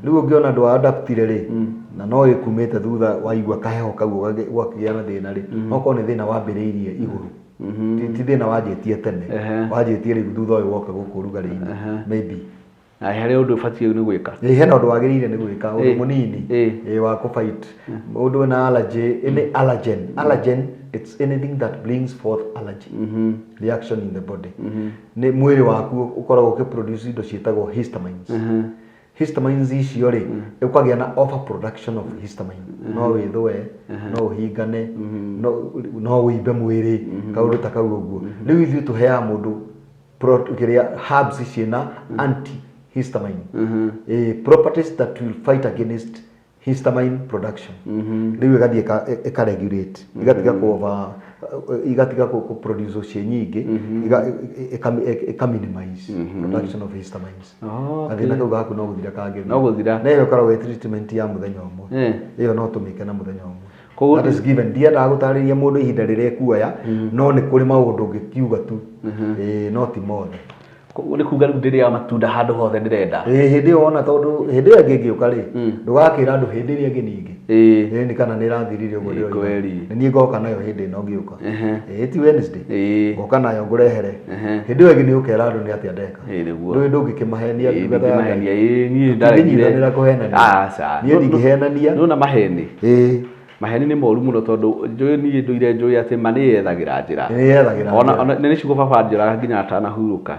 Rĩu ũngĩona ndwa adaptire rĩ, na no ĩkumĩte thutha waigua kaheho kau ũgakĩgĩa na thĩna rĩ, no korwo nĩ thĩna wambĩrĩirie igũrũ. Ti thĩna wanjĩtie tene. Wanjĩtie rĩu thutha ũyũ woka gũkũ ũrugarĩ-inĩ. Maybe. Na harĩ ũndũ ũbatiĩ nĩ gwĩka. Ĩĩ, hena ũndũ wagĩrĩire nĩ gwĩka, ũndũ mũnini. Ĩĩ, wa kũ fight. Mũndũ wĩna allergy, any allergen. Allergen, it's anything that brings forth allergy. Reaction in the body. Nĩ mwĩrĩ waku ũkoragwo ũkĩ produce indo ciĩtagwo histamines. Histamines icio rĩ, ũkagĩa na overproduction of histamine. No wĩthũe, no ũhingane, no ũimbe mwĩrĩ, kaũndũ ta kau ũguo. Rĩu ithuĩ tũheaga mũndũ kĩrĩa herbs ciĩna antihistamine. Properties that will fight against histamine production. Rĩu ĩgathiĩ ĩka regulate, ĩgatiga kũ over, igatiga kũ produce ciĩ nyingĩ, ĩka minimize production of histamines. Gathĩna kau gaku no gũthira kangĩthira. No gũthira. Na ĩyo ĩkoragwo ĩ treatment ya mũthenya ũmwe. Ĩyo no tũmĩke na mũthenya ũmwe. Koguo That is given. Ndiendaga gũtarĩria mũndũ ihinda rĩrĩa ekuoya, no nĩ kũrĩ maũndũ ũngĩkiuga tu. Ĩĩ, no ti mothe. Koguo nĩ kuga rĩu ndĩrĩaga matunda handũ hothe ndĩrenda. Ĩĩ, hĩndĩ ĩyo wona tondũ hĩndĩ ĩyo ĩngĩ ĩngĩũka rĩ, ndũgakĩra andũ hĩndĩ ĩrĩa ĩngĩ ningĩ. Ĩĩ, nĩ kana nĩ ĩrathirire ũguo ndĩroiga. Kweli. Nĩ niĩ ngoka nayo hĩndĩ ĩno ngĩũka. Ĩĩ, ti Wednesday. Ngoka nayo ngũrehere. Hĩndĩ ĩyo ĩngĩ nĩ ũkera andũ nĩ atĩa ndeka. Ĩĩ, nĩguo. Ndũĩ ndũngĩkĩmahenia ndungata ya Ngai. Ndingĩmahenia. Ĩĩ, niĩ ndaregire. Tũtingĩnyitanĩra kũhenania. Aca. Niĩ ndingĩhenania. Nĩwona maheni. Ĩĩ. Maheni nĩ moru mũno tondũ njũĩ niĩ ndũire njũĩ atĩ ma nĩ yethagĩra njĩra. Nĩ yethagĩra Ona njĩra. ona nĩ ciugo baba anjĩraga nginya atanahurũka.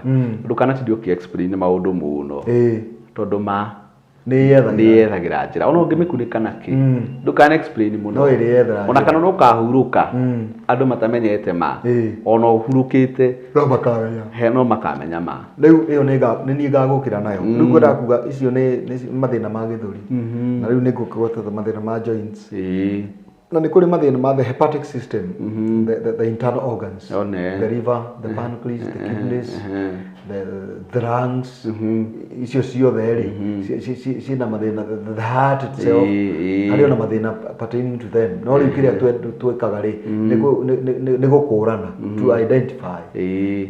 Ndũkanatinde ũkĩ explain maũndũ mũno. Tondũ ma Nĩ yethagĩra. Nĩ yethagĩra njĩra. Ona ũngĩmĩkunĩka na kĩ. Ndũkana explain mũno. No ĩrĩ yethera Ona njĩra. kana no ũkahurũka. Andũ matamenyete ma. Ona ũhurũkĩte. No makamenya. He no makamenya ma. Rĩu ĩyo nĩ niĩ ngagũkĩra nayo. Rĩu ngwendaga kuga icio nĩ mathĩna ma gĩthũri. Na rĩu nĩ ngũkũgweta mathĩna ma joints. Na nĩ kũrĩ mathĩna ma the hepatic system, the internal organs, the liver, the pancreas, the kidneys, the lungs, icio ciothe rĩ, ciĩna mathĩna, the heart itself, harĩ ona mathĩna pertaining to them. No rĩu kĩrĩa twĩkaga rĩ, nĩ gũkũrana, to identify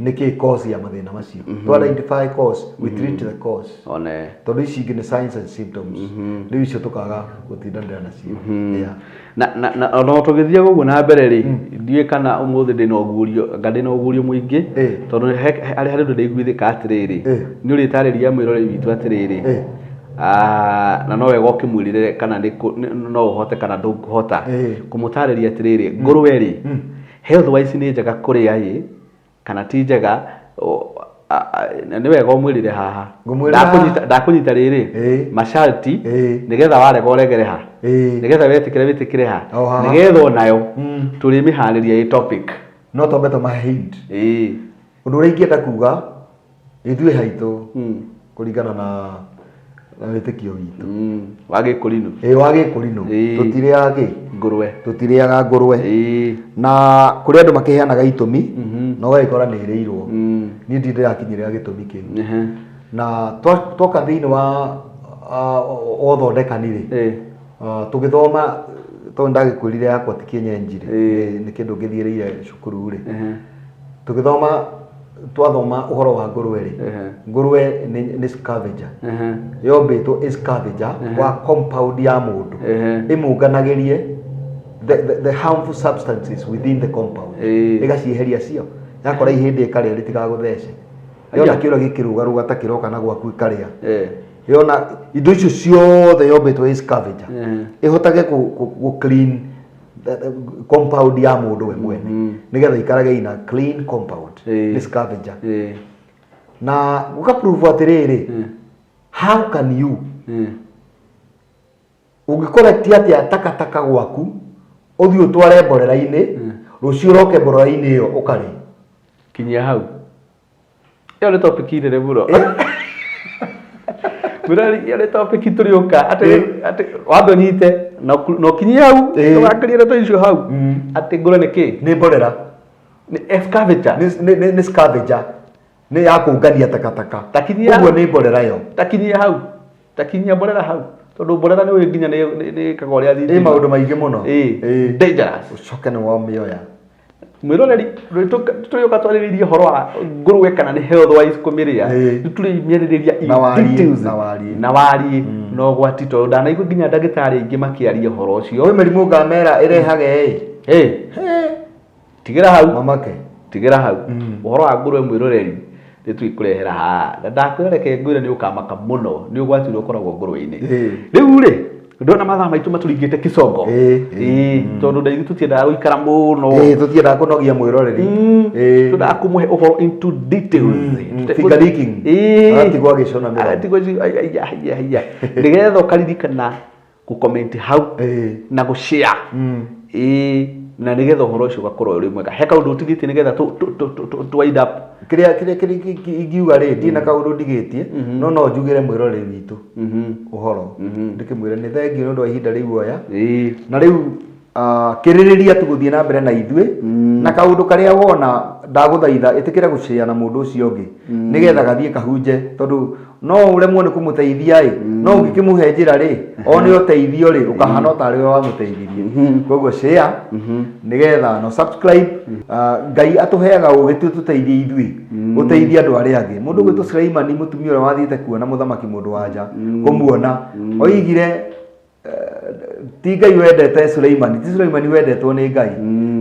nĩkĩ cause ya mathĩna macio. To identify cause, we treat the cause. Tondũ ici ingĩ nĩ signs and symptoms. Rĩu icio tũkaga gũtindanĩra nacio. Yeah. Na ona tũgĩthiaga ũguo na mbere rĩ, ndiũĩ kana ũmũthĩ ndĩna ũguũrio, anga ndĩna ũguũrio mũingĩ, tondũ harĩ ũndũ ndĩiguithĩka atĩrĩrĩ, nĩ ũrĩtarĩria mwĩroreri witũ atĩrĩrĩ, na no wega ũkĩmwĩrĩre kana no ũhote kana ndũngĩhota kũmũtarĩria atĩrĩrĩ, ngũrwe rĩ, health wise nĩ njega kũrĩa ĩ, kana ti njega, nĩ wega ũmwĩrĩre haha. Ngũmwĩrĩra haha. Ndakũnyita rĩrĩ, masharti, nĩgetha warega ũregere ha. Nĩgetha wetĩkĩre wĩtĩkĩre ha. O haha. Nĩgetha onayo tũrĩmĩharĩria ĩ topic. No twambe tũmahe hint. Ũndũ ũrĩa ingĩenda kuga, ithuĩ haitũ, kũringana na wĩtĩkio witũ. Wa gĩkũrinũ. Ĩĩ, wa gĩkũrinũ. Tũtirĩaga kĩ? Ngũrwe. Tũtirĩaga ngũrwe. Na kũrĩ andũ makĩheanaga itũmi, na ũgagĩkora nĩ ĩrĩirwo. Niĩ ndirĩ ndĩrakinyĩrĩra gĩtũmi kĩu. Na twoka thĩinĩ wa ũthondekani rĩ, tũgĩthoma, tondũ ndagĩkwĩrire yakwa ti kĩenyenji rĩ, nĩ kĩndũ ngĩthiĩrĩire cukuru rĩ. Tũgĩthoma Twathoma ũhoro wa ngũrwe rĩ, ngũrwe nĩ scavenger. Yombĩtwo ĩ scavenger wa compound ya mũndũ, ĩmũnganagĩrie the harmful substances within the compound, ĩgacieheria cio. Yakora ihĩndĩ ĩkarĩa rĩtigagũthece, yona kĩũra gĩkĩrũgarũga ta kĩroka na gwaku ĩkarĩa. Yona indo icio ciothe, yombĩtwo ĩ scavenger, ĩhotage kũ clean the compound ya mũndũ we mwene, nĩgetha ikarage ina clean compound. Nĩ scavenger. Na gũka prove atĩrĩrĩ, how can you ũngĩcollect atĩa takataka gwaku, ũthiĩ ũtware mborera-inĩ, rũciũ ũroke mborera-inĩ ĩyo ũkarĩe? Kinyia hau, ĩyo nĩ topic nene mũno. Mwĩrori, ĩyo nĩ topic tũrĩũka atĩ wambe ũnyite na ũkinyie hau. Ndũgakĩrie ndeto icio hau, atĩ ngũrwe nĩ kĩ? Nĩ mborera. Nĩ excavator. Nĩ scavenger, nĩ ya kũngania takataka. Takinyia. Ũguo nĩ mborera yo. Takinyia hau, takinyia mborera hau, tondũ mborera nĩ ũĩ nginya nĩ ĩkaga ũrĩa ĩ thitima. Maũndũ maingĩ mũno. Dangerous. Ũcoke nĩ wamĩoya. Mwĩroreri, tũrĩũka twarĩrĩrie ũhoro wa ngũrwe kana nĩ health wise kũmĩrĩa. Nĩ tũrĩmĩarĩrĩria in Na wariĩ, details. Na wariĩ. Na wariĩ na ũgwati, tondũ ndanaigua nginya ndagĩtarĩ aingĩ makĩaria ũhoro ũcio. Kwĩ mĩrimũ ngamera ĩrehage ĩ. Tigĩra hau. Mamake. Tigĩra hau. Ũhoro wa ngũrwe, mwĩroreri, nĩ tũikũrehera haha na ndakwĩra, reke ngwĩre, nĩ ũkamaka mũno nĩ ũgwati ũrĩa ũkoragwo ngũrwe-inĩ. Rĩu rĩ, ndona mathaa maitũ matũringĩte kĩcongo. Tondũ ndaithu tũtiendaga gũikara mũno. Tũtiendaga kũnogia mwĩroreri. Twendaga kũmũhe ũhoro into details. Finger licking. Agatigwo agĩcũna mĩromo. Agatigwo aiya aiya aiya, nĩgetha ũkaririkana gũcomment hau na gũshare. Na nĩgetha ũhoro ũcio ũgakorwo ũrĩ mwega. He kaũndũ ũtigĩtie nĩgetha tũ wind up? Kĩrĩa ingiuga rĩ, ndirĩ na kaũndũ ndigĩtie, no njugĩre mwĩroreri witũ ũhoro, ndĩkĩmwĩre nĩ thengiũ nĩ ũndũ wa ihinda rĩu oya. Na rĩu kĩrĩrĩria tu gũthiĩ na mbere na ithuĩ na kaũndũ karĩa wona, ndagũthaitha ĩtĩkĩra gũshare na mũndũ ũcio ũngĩ, nĩgetha gathiĩ kahunje, tondũ no ũremwo nĩ kũmũteithia ĩ, no ũngĩkĩmũhe njĩra rĩ, one ũteithio rĩ, ũkahana o tarĩ we wamũteithirie. Koguo share nĩgetha no subscribe. Ngai atũheaga ũgĩ tu tũteithie ithuĩ gũteithia andũ arĩa angĩ. Mũndũ ũgwĩtwo Suleimani, mũtumia ũrĩa wathiĩte kuona mũthamaki mũndũ wa nja kũmuona, oigire ti Ngai wendete Suleimani, ti Suleimani wendetwo nĩ Ngai.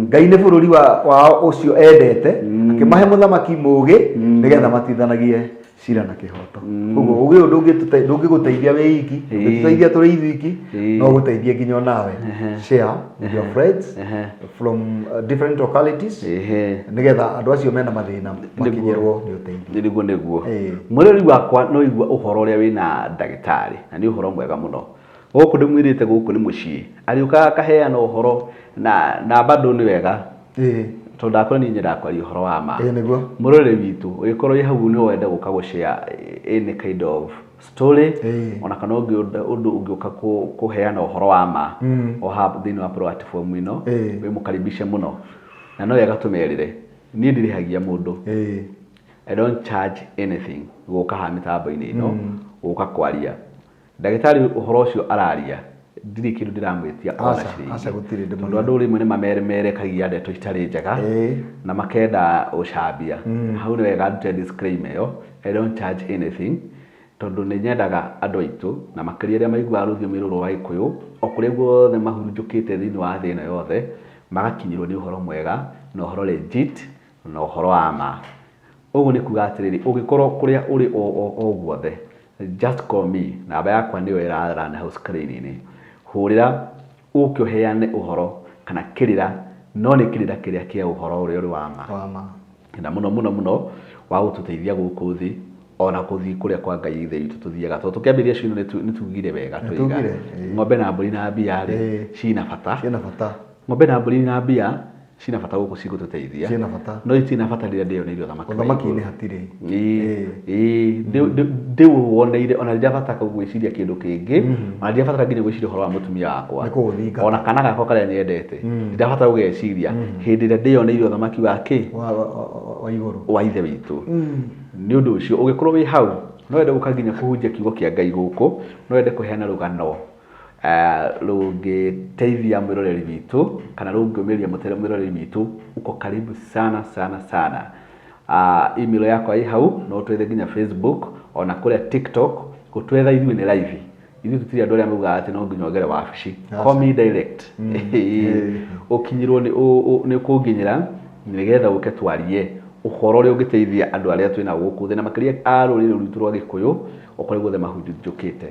Ngai nĩ bũrũri wao ũcio endete, akĩmahe mũthamaki mũgĩ nĩgetha matuithanagie cira na kĩhoto. Koguo ũgĩ ũyũ ndũngĩgũteithia wĩ iki, ndũngĩtũteithia tũrĩ ithuiki, no ũgũteithie nginya onawe. Share with your friends from different localities, nĩgetha andũ acio mena mathĩna makinyĩrwo nĩ ũteithio. Nĩguo. Mwĩrori wakwa, no igua ũhoro ũrĩa wĩna ndagĩtarĩ, na nĩ ũhoro mwega mũno. Gũkũ ndĩmwĩrĩte, gũkũ nĩ mũciĩ, arĩũkaga akaheana ũhoro na bado nĩ wega, tondũ ndakwĩra niĩ nyendaga kwaria ũhoro wa ma. Nĩguo. Mũroreri witũ, ũngĩkorwo wĩ hau nĩ wende gũka gũshare any kind of story, ona kana ũngĩ ũndũ ũngĩũka kũheana ũhoro wa ma o haha thĩinĩ wa platform ĩno, wĩ mũkaribishe mũno. Na no wega tũmerĩre, niĩ ndirĩhagia mũndũ. I don't charge anything gũka haha mĩtambo-inĩ ĩno gũka kwaria. Ndagĩtarĩ ũhoro ũcio araria, ndirĩ kĩndũ ndĩramwĩtia ona Aca, ciringi. Aca, gũtirĩ ndĩmũrĩha. Tondũ andũ rĩmwe nĩ mamemerekagia ndeto itarĩ njega na makenda gũcambia. Hau nĩ wega ndute disclaimer ĩyo, I don't charge anything, tondũ nĩ nyendaga andũ aitũ, na makĩria arĩa maiguaga rũthiomi rũrũ rwa Gĩkũyũ, o kũrĩa guothe mahurunjũkĩte thĩinĩ wa thĩ ĩno yothe, magakinyĩrwo nĩ ũhoro mwega na ũhoro legit na ũhoro wa ma. Ũguo nĩ kuga atĩrĩrĩ, ũngĩkorwo kũrĩa ũrĩ o guothe, just call me. Namba yakwa nĩyo ĩrarana hau screen-inĩ. Hũrĩra ũke ũheane ũhoro kana kĩrĩra, no nĩ kĩrĩra kĩrĩa kĩa ũhoro ũrĩa ũrĩ wa ma. Wa ma. Na mũno mũno mũno wa gũtũteithia gũkũ thĩ, ona gũthiĩ kũrĩa kwa Ngai Ithe witũ tũthiaga, tondũ tũkĩambĩrĩria cino nĩ tugire wega. Nĩ tũiga tugire, ĩĩ. Ng'ombe na mbũri na mbia rĩ, cina bata. Ciĩna bata. Ng'ombe na mbũri na mbia cina bata gũkũ, cigũtũteithia. Ciĩna bata. No itirĩ na bata rĩrĩa ndĩyoneire ũthamaki wa Ũthamaki-inĩ igũrũ. hatirĩ. Ĩĩ, ndĩwoneire ona ndirabatara gwĩciria kĩndũ kĩngĩ, ona ndirabatara nginya gwĩciria ũhoro wa mũtumia wakwa, Nĩ kũũthingata. ona kana gakwa karĩa nyendete, ndirabatara gũgeciria hĩndĩ ĩrĩa ndĩyoneire ũthamaki wa kĩ? Wa igũrũ. Wa Ithe witũ. Nĩ ũndũ ũcio, ũngĩkorwo wĩ hau no wende gũka nginya kũhunjia kiugo kĩa Ngai gũkũ, no wende kũheana rũgano rũngĩteithia mwĩroreri witũ kana rũngĩũmĩrĩria mwĩroreri witũ, uko karibu sana sana sana. Email yakwa ĩ hau, no ũtwethe nginya Facebook ona kũrĩa TikTok, gũtwetha ithuĩ nĩ live. Ithuĩ tũtirĩ andũ arĩa maugaga atĩ no nginya ũgere wabici. Call me direct. Ũkinyĩrwo nĩ nĩ ũkũnginyĩra nĩgetha ũke twarie ũhoro ũrĩa ũngĩteithia andũ arĩa twĩna gũkũ thĩ na makĩria a rũrĩrĩ rwitũ rwa Gĩkũyũ o kũrĩa guothe mahunjũkĩte,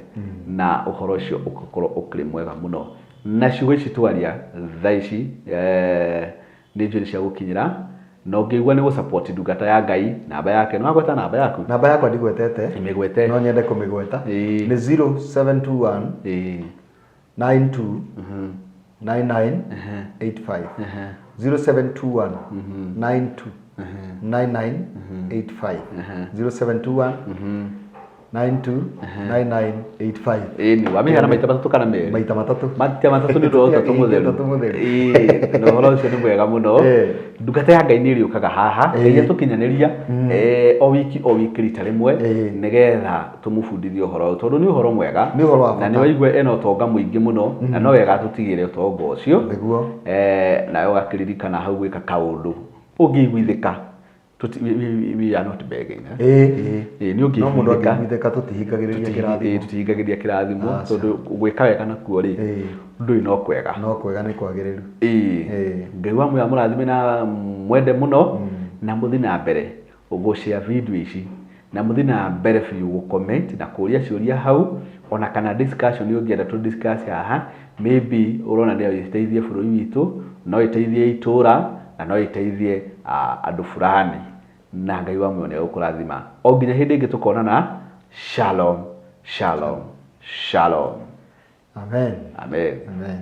na ũhoro ũcio ũgakorwo ũkĩrĩ mwega mũno. Na ciugo ici twaria thaa ici nĩ njũĩ nĩ cia gũkinyĩra, na ũngĩigua nĩ gũ support ndungata ya Ngai, namba yake, nĩ wagweta namba yaku? Namba yakwa ndigwetete. Mĩgwete. No nyende kũmĩgweta. Nĩ 0721 92 99 85. 0721 92 99 85. 0721 92 99 85. Ĩni, wamĩheana maita matatũ kana merĩ? Maita matatũ. Maita matatũ nĩ ũndũ wa Ũtatũ Mũtheru. Ũtatũ Mũtheru. Ĩĩ, na ũhoro ũcio nĩ mwega mũno. Ndungata ya Ngai nĩ ĩrĩũkaga haha, Ngai atũkinyanĩria o wiki o wiki rita rĩmwe, nĩgetha tũmũbundithie ũhoro ũyũ, tondũ nĩ ũhoro mwega. Nĩ ũhoro wa Na bata. nĩ waigua ena ũtonga mũingĩ mũno, na no wega atũtigĩre ũtonga ũcio. Nawe ũgakĩririkana hau gwĩka kaũndũ ũngĩiguithĩka. We are not begging, eh? Ĩĩ. Ĩĩ, nĩ No mũndũ ũngĩiguithĩka. angĩiguithĩka tũtihingagĩrĩria kĩrathimo. Tũtihingagĩrĩria kĩrathimo, Aca. tondũ gwĩka wega nakuo rĩ, ũndũ ũyũ no kwega. No kwega nĩ kwagĩrĩru. Ĩĩ. Ngai wa muoyo amũrathime na mwende mũno, na mũthiĩ na mbere gũ-share video ici, na mũthiĩ na mbere biũ gũ-comment na kũria ciũria hau, ona kana discussion ũngĩenda tũ discuss haha, maybe ũrona no ĩteithie bũrũri witũ, no ĩteithie itũra, na no ĩteithie andũ fulani, na Ngai wa muoyo nĩ egũkũrathima. O nginya hĩndĩ ĩngĩ tũkonana. Shalom, shalom, shalom. Amen. Amen. Amen.